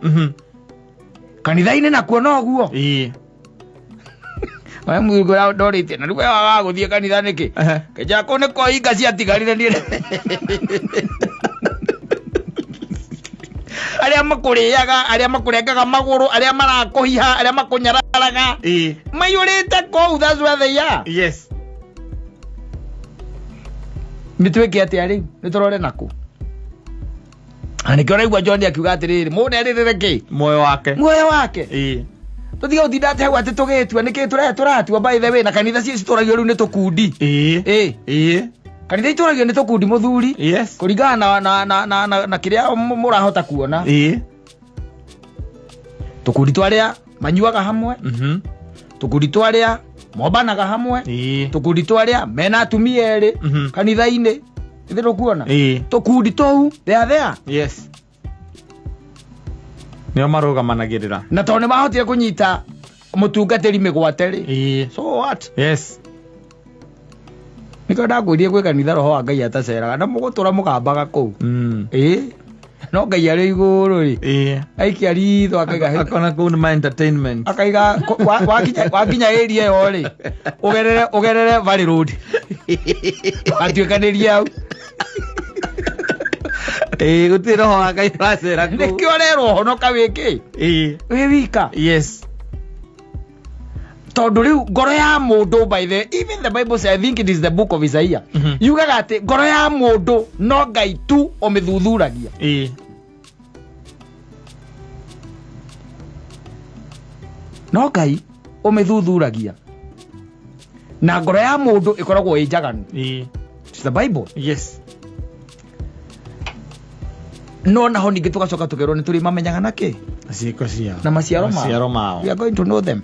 Kanitha-inĩ nakuo noguo. We mũthuri ũrĩa ndorĩtie na rĩu we waga gũthiĩ kanitha nĩkĩ? Kĩnja kũu nĩ koinga ciatigarire niĩ. Arĩa makũrĩaga, arĩa makũrengaga magũrũ, arĩa marakũhiha, arĩa makũnyararaga, maiyũrĩte kũu. That's where they are. Nĩ twĩke atĩa rĩu? Nĩ tũrore nakũ? Na nĩkĩo ũraigua John akiuga atĩrĩrĩ, mũndũ erĩrĩre kĩ? Muoyo wake. Muoyo wake. Tũtige gũtinda atĩ hau atĩ tũgĩtua nĩkĩ tũratua. By the way, na kanitha cio citũragio rĩu nĩ tũkundi. Ĩ, kanitha itũragio nĩ tũkundi, mũthuri, kũringana na kĩrĩa mũrahota kuona. Tũkundi twa arĩa manyuaga hamwe, tũkundi twa arĩa mombanaga hamwe, tũkundi twa arĩa mena atumia erĩ kanitha-inĩ. Ithe ndũkuona? Tũkundi tũu, they are there. Yes, nĩo marũgamanagĩrĩra. Na tondũ nĩ mahotire kũnyita mũtungatĩri mĩgwate rĩ, so what? Nĩkĩo ndakwĩrire gwĩ kanitha roho wa Ngai ataceraga na mũgũtũra mũgambaga kũu. Ĩ, no Ngai arĩ igũrũ rĩ, aikia ritho akaiga Akona kũu nĩ ma entertainment. Akaiga wakinya area ĩyo rĩ, ũgerere Valley Road watuĩkanĩrie hau. Ĩĩ, gũtirĩ roho wa Ngai ũracera kũu. Nĩkĩo ũrerwo honoka wĩkĩ? Wĩ wika. Tondũ rĩu ngoro ya mũndũ, by the even the Bible say, I think it is the book of Isaiah, yugaga atĩ ngoro ya mũndũ no Ngai tu ũmĩthuthuragia. No Ngai ũmĩthuthuragia na ngoro ya mũndũ ĩkoragwo ĩ njaganu. It's the Bible. No naho ningĩ tũgacoka tũkerwo nĩ tũrĩ mamenyaga na kĩ Ciĩko ciao. Na maciaro mao. Maciaro mao. We are going to know them.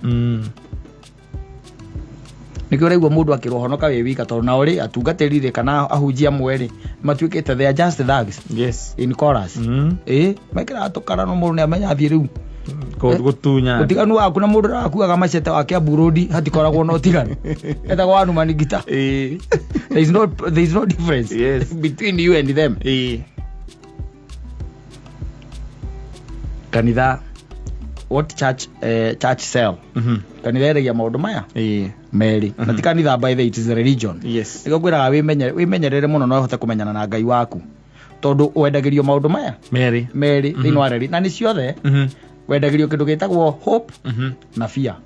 Nĩkĩo ũraigua mũndũ akĩrwo honoka wĩ wika, tondũ nao rĩ, atungatĩri rĩ, kana ahunjia amwe rĩ, matuĩkĩte they are just thugs in chorus. Ĩ mekĩraga tũkara, no mũndũ nĩ amenya athiĩ rĩu Gũtunya. Ũtiganu waku na mũndũ ũrĩa wakuaga macete wa Kiambu Road hatikoragwo na ũtiganu, etagwo Wanumanigita. There is no difference between you and them. Kanitha, what church, church cell, kanitha yeragia maũndũ maya merĩ, na ti kanitha, by the way, it is a religion. Nĩkĩo ngwĩraga wĩmenyerere mũno no ũhote kũmenyana na Ngai waku, tondũ wendagĩrio maũndũ maya Merĩ. merĩ thĩinĩ wa reri, na nĩ ciothe wendagĩrio kĩndũ gĩtagwo hope na fear.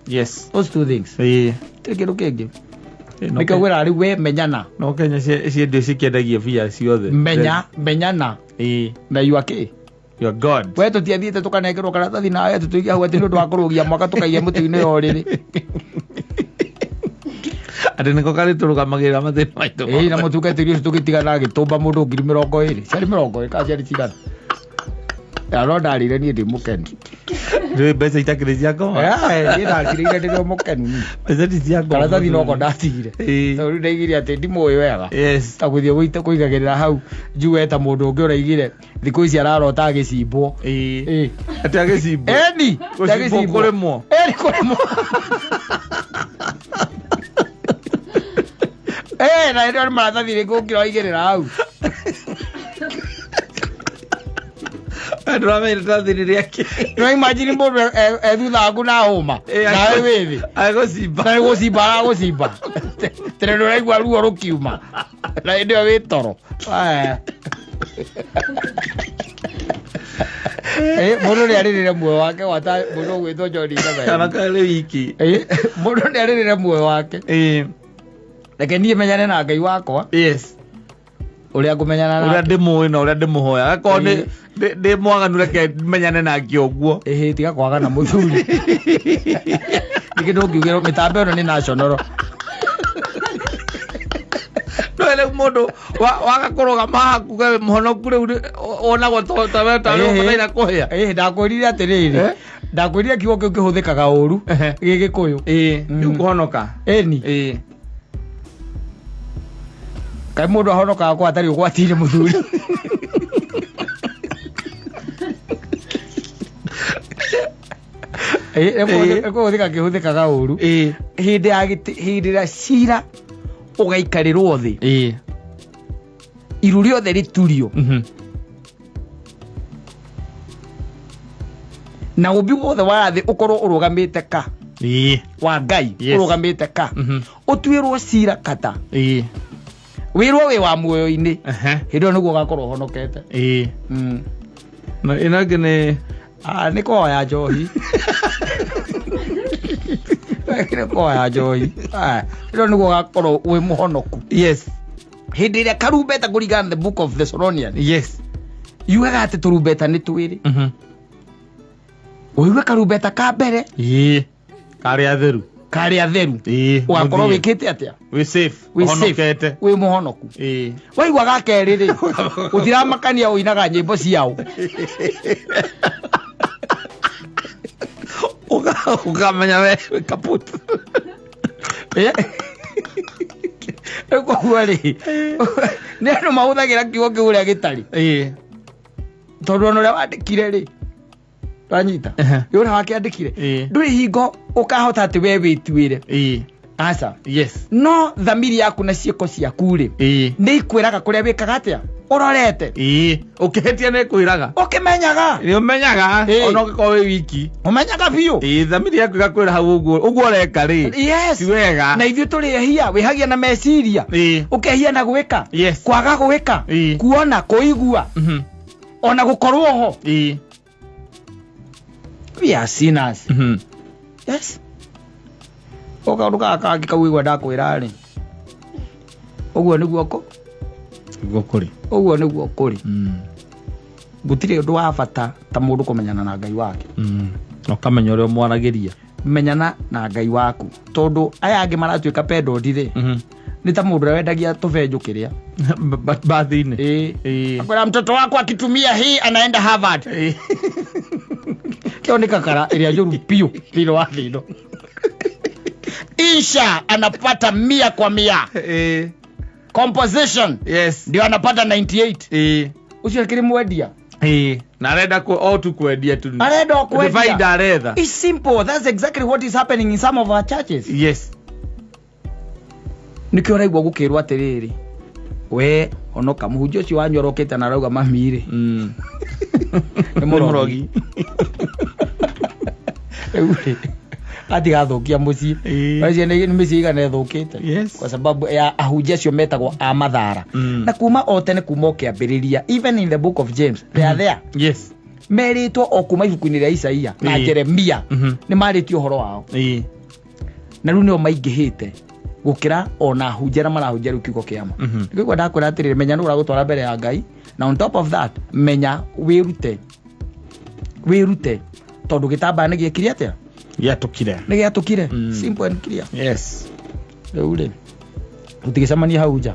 Those two things, tirĩ kĩndũ kĩngĩ. Nĩkĩo ngwĩraga rĩu we menyana. No Kenya ciendio cikĩendagia bia ciothe. Menyana na you are kĩ. Your God. We tũtiathiĩte tũkanengerwo karatathi nawe tũtũige hau atĩ nĩ ũndũ wa kũrũgia mwaka tũkaiya mũtĩ-inĩ wa ũrĩrĩ. Atĩ nĩko karĩ tũrũgamagĩrĩra mathĩna maitũ. Ĩĩ, na mũtungatĩri ũcio tũgĩtigana agĩtũmba mũndũ 20,000, ciarĩ 20 kana ciarĩ cigana? Ya, no ndarĩire niĩ ndĩ mũkenu. Ndũĩ mbeca itakĩrĩ cia ngoma. Niĩ ndakirĩire ndĩrĩ o mũkenu niĩ. Mbeca ti cia ngoma. Karatathi noko ndatigire, tondũ rĩu ndaigire atĩ ndimũĩ wega, ta gũthiĩ kũigagĩrĩra hau njuge ta mũndũ ũngĩ ũraigire thikũ ici ararota agĩcimbwo. Ĩĩ. Atĩ agĩcimbwo. Eni. Gũcimbwo kũrĩmwo. Eni, kũrĩmwo. Eh, na ĩno nĩ maratathi rĩngĩ ũkĩra waigĩrĩra hau. Ndũramenya iratathi nĩ rĩake. No imagine mũndũ e thutha waku na hũma nawe wĩ thĩ. Agũcimba. Na gũcimba aragũcimba tene, nĩ ũraigua ruo rũkiuma na hĩndĩ ĩyo wĩ toro. Aya. Eh, mũndũ nĩ arĩrĩre muoyo wake gwata mũndũ ũgwĩtwo John Kana Gathaithi. karĩ wiki. Eh, mũndũ nĩ arĩrĩre muoyo wake. Reke niĩ menyane na Ngai wakwa ũrĩa ngũmenyana Ũrĩa nake. ndĩmũĩ na ũrĩa ndĩmũhoya, akorwo ndĩ mwaganu, reke menyane nake ũguo. Ĩhĩ, tiga kwagana mũthuri, ningĩ ndũngiugĩrwo mĩtambo ĩno nĩ national. No rĩu mũndũ waga kũrũgama haha kuga wĩ mũhonoku, rĩu wonagwo tawe tawe ũbataire kũhĩa. Ĩhĩ, ndakwĩrire atĩrĩrĩ, ndakwĩrire kiugo kĩu kĩhũthĩkaga ũru gĩ Gĩkũyũ. Rĩu kũhonoka. Ĩni. Kaĩ mũndũ ahonokaga kwa atarĩ ũgwati-inĩ, mũthuri? Kũhũthĩka kĩhũthĩkaga ũru. Hĩndĩ ya gĩtĩ, hĩndĩ ĩrĩa cira ũgaikarĩrwo thĩ, iru rĩothe rĩturio na ũmbi wothe wa thĩ ũkorwo ũrũgamĩte ka wa Ngai, ũrũgamĩte ka ũtuĩrwo cira kata wĩrwo wĩ wa muoyo-inĩ, hĩndĩ ĩyo nĩguo ũgakorwo ũhonokete. Na ĩno ĩngĩ nĩ Ah, nĩ kũhoya njohi, nĩ kũhoya njohi. Ah, ĩno nĩguo ũgakorwo wĩ mũhonoku. Hĩndĩ ĩrĩa karumbeta, kũringana na the Book of Thessalonians, yugaga atĩ tũrumbeta nĩ twĩrĩ. Ũigue karumbeta ka mbere. Karĩ atheru. Karĩ atheru. Ũgakorwo Mũthiĩ. wĩkĩte atĩa? Wĩ safe. Wĩ safe. Ũhonokete. Wĩ mũhonoku. Waigua ga kerĩ rĩ, gũtiramakania ũinaga nyĩmbo ciao. Ũkamenya we wĩ kaput. Rĩu koguo rĩ, nĩ andũ mahũthagĩra kiugo kĩu ũrĩa gĩtarĩ, tondũ ona ũrĩa wandĩkire rĩ, wanyita nĩ ũrĩa wakĩandĩkire, ndũrĩ hingo ũkahota atĩ we wĩtuĩre, aca. No thamiri yaku na ciĩko ciaku rĩ, nĩ ikwĩraga kũrĩa wĩkaga atĩa ũrorete. Ũkĩhĩtia nĩ kwĩraga. Ũkĩmenyaga. Nĩ ũmenyaga. Ona ũngĩkorwo wĩ wiki. Ũmenyaga biũ. Thamiri yaku ĩgakwĩra hau ũguo ũguo ũreka rĩ, ti wega. Na ithuĩ tũrĩ ehia, wĩhagia na meciria, ũkehia na gwĩka, kwaga gwĩka, kuona, kũigua, ona gũkorwo ho. We are sinners. Yes, o kaũndũ gaka kangĩ kau igua ndakwĩra rĩ, ũguo nĩguo kũ Nĩguo kũrĩ. Ũguo nĩguo kũrĩ. Gũtirĩ ũndũ wa bata ta mũndũ kũmenyana na Ngai wake. Na ũkamenya ũrĩa ũmwaragĩria. Menyana na Ngai waku, tondũ aya angĩ maratuĩka pedondi rĩ, nĩ ta mũndũ ũrĩa wendagia tũbenjũ kĩrĩa Bathi-inĩ. Ĩĩ. Ĩĩ. Akwĩra mtoto wako akitumia hii anaenda Harvard. Kĩo nĩ kakara ĩrĩa njũru biũ thĩinĩ wa thĩ ĩno. Insha anapata 100 kwa 100. Composition ndio anapata 98. Ũcio akĩrĩ mwendia. Ĩĩ. Na arenda o tu kwendia tu. Arenda o Nĩ kwendia. baida aretha. It's simple. That's exactly what is happening in some of our churches. Nĩkĩo ũraigua gũkĩrwo atĩrĩrĩ, we honoka, mũhunjia ũcio wanyu arokĩte na arauga mami rĩ, nĩ mũrogi. Rĩu rĩ, atigathũkia mũciĩ. Acio nĩ mĩciĩ igana ĩthũkĩte kwa sababu ya ahunjia acio metagwo a mathara. Na kuma o tene, kuma o kĩambĩrĩria, even in the book of James they are there. Merĩtwo o kuma ibuku-inĩ rĩa Isaia na Jeremia, nĩ marĩtie ũhoro wao. Na rĩu nĩo maingĩhĩte gũkĩra ona ahunjia arĩa marahunjia rĩu kiugo kĩa ma. Nĩkĩo ndakwĩra atĩrĩrĩ, menya nũ ũragũtwara mbere ya Ngai, na on top of that, menya wĩrute, wĩrute, tondũ gĩtambaya nĩ gĩekire atĩa? Gĩatũkire. Nĩ gĩatũkire. Simple and clear. Rĩu rĩ, tũtigĩcemania hau nja.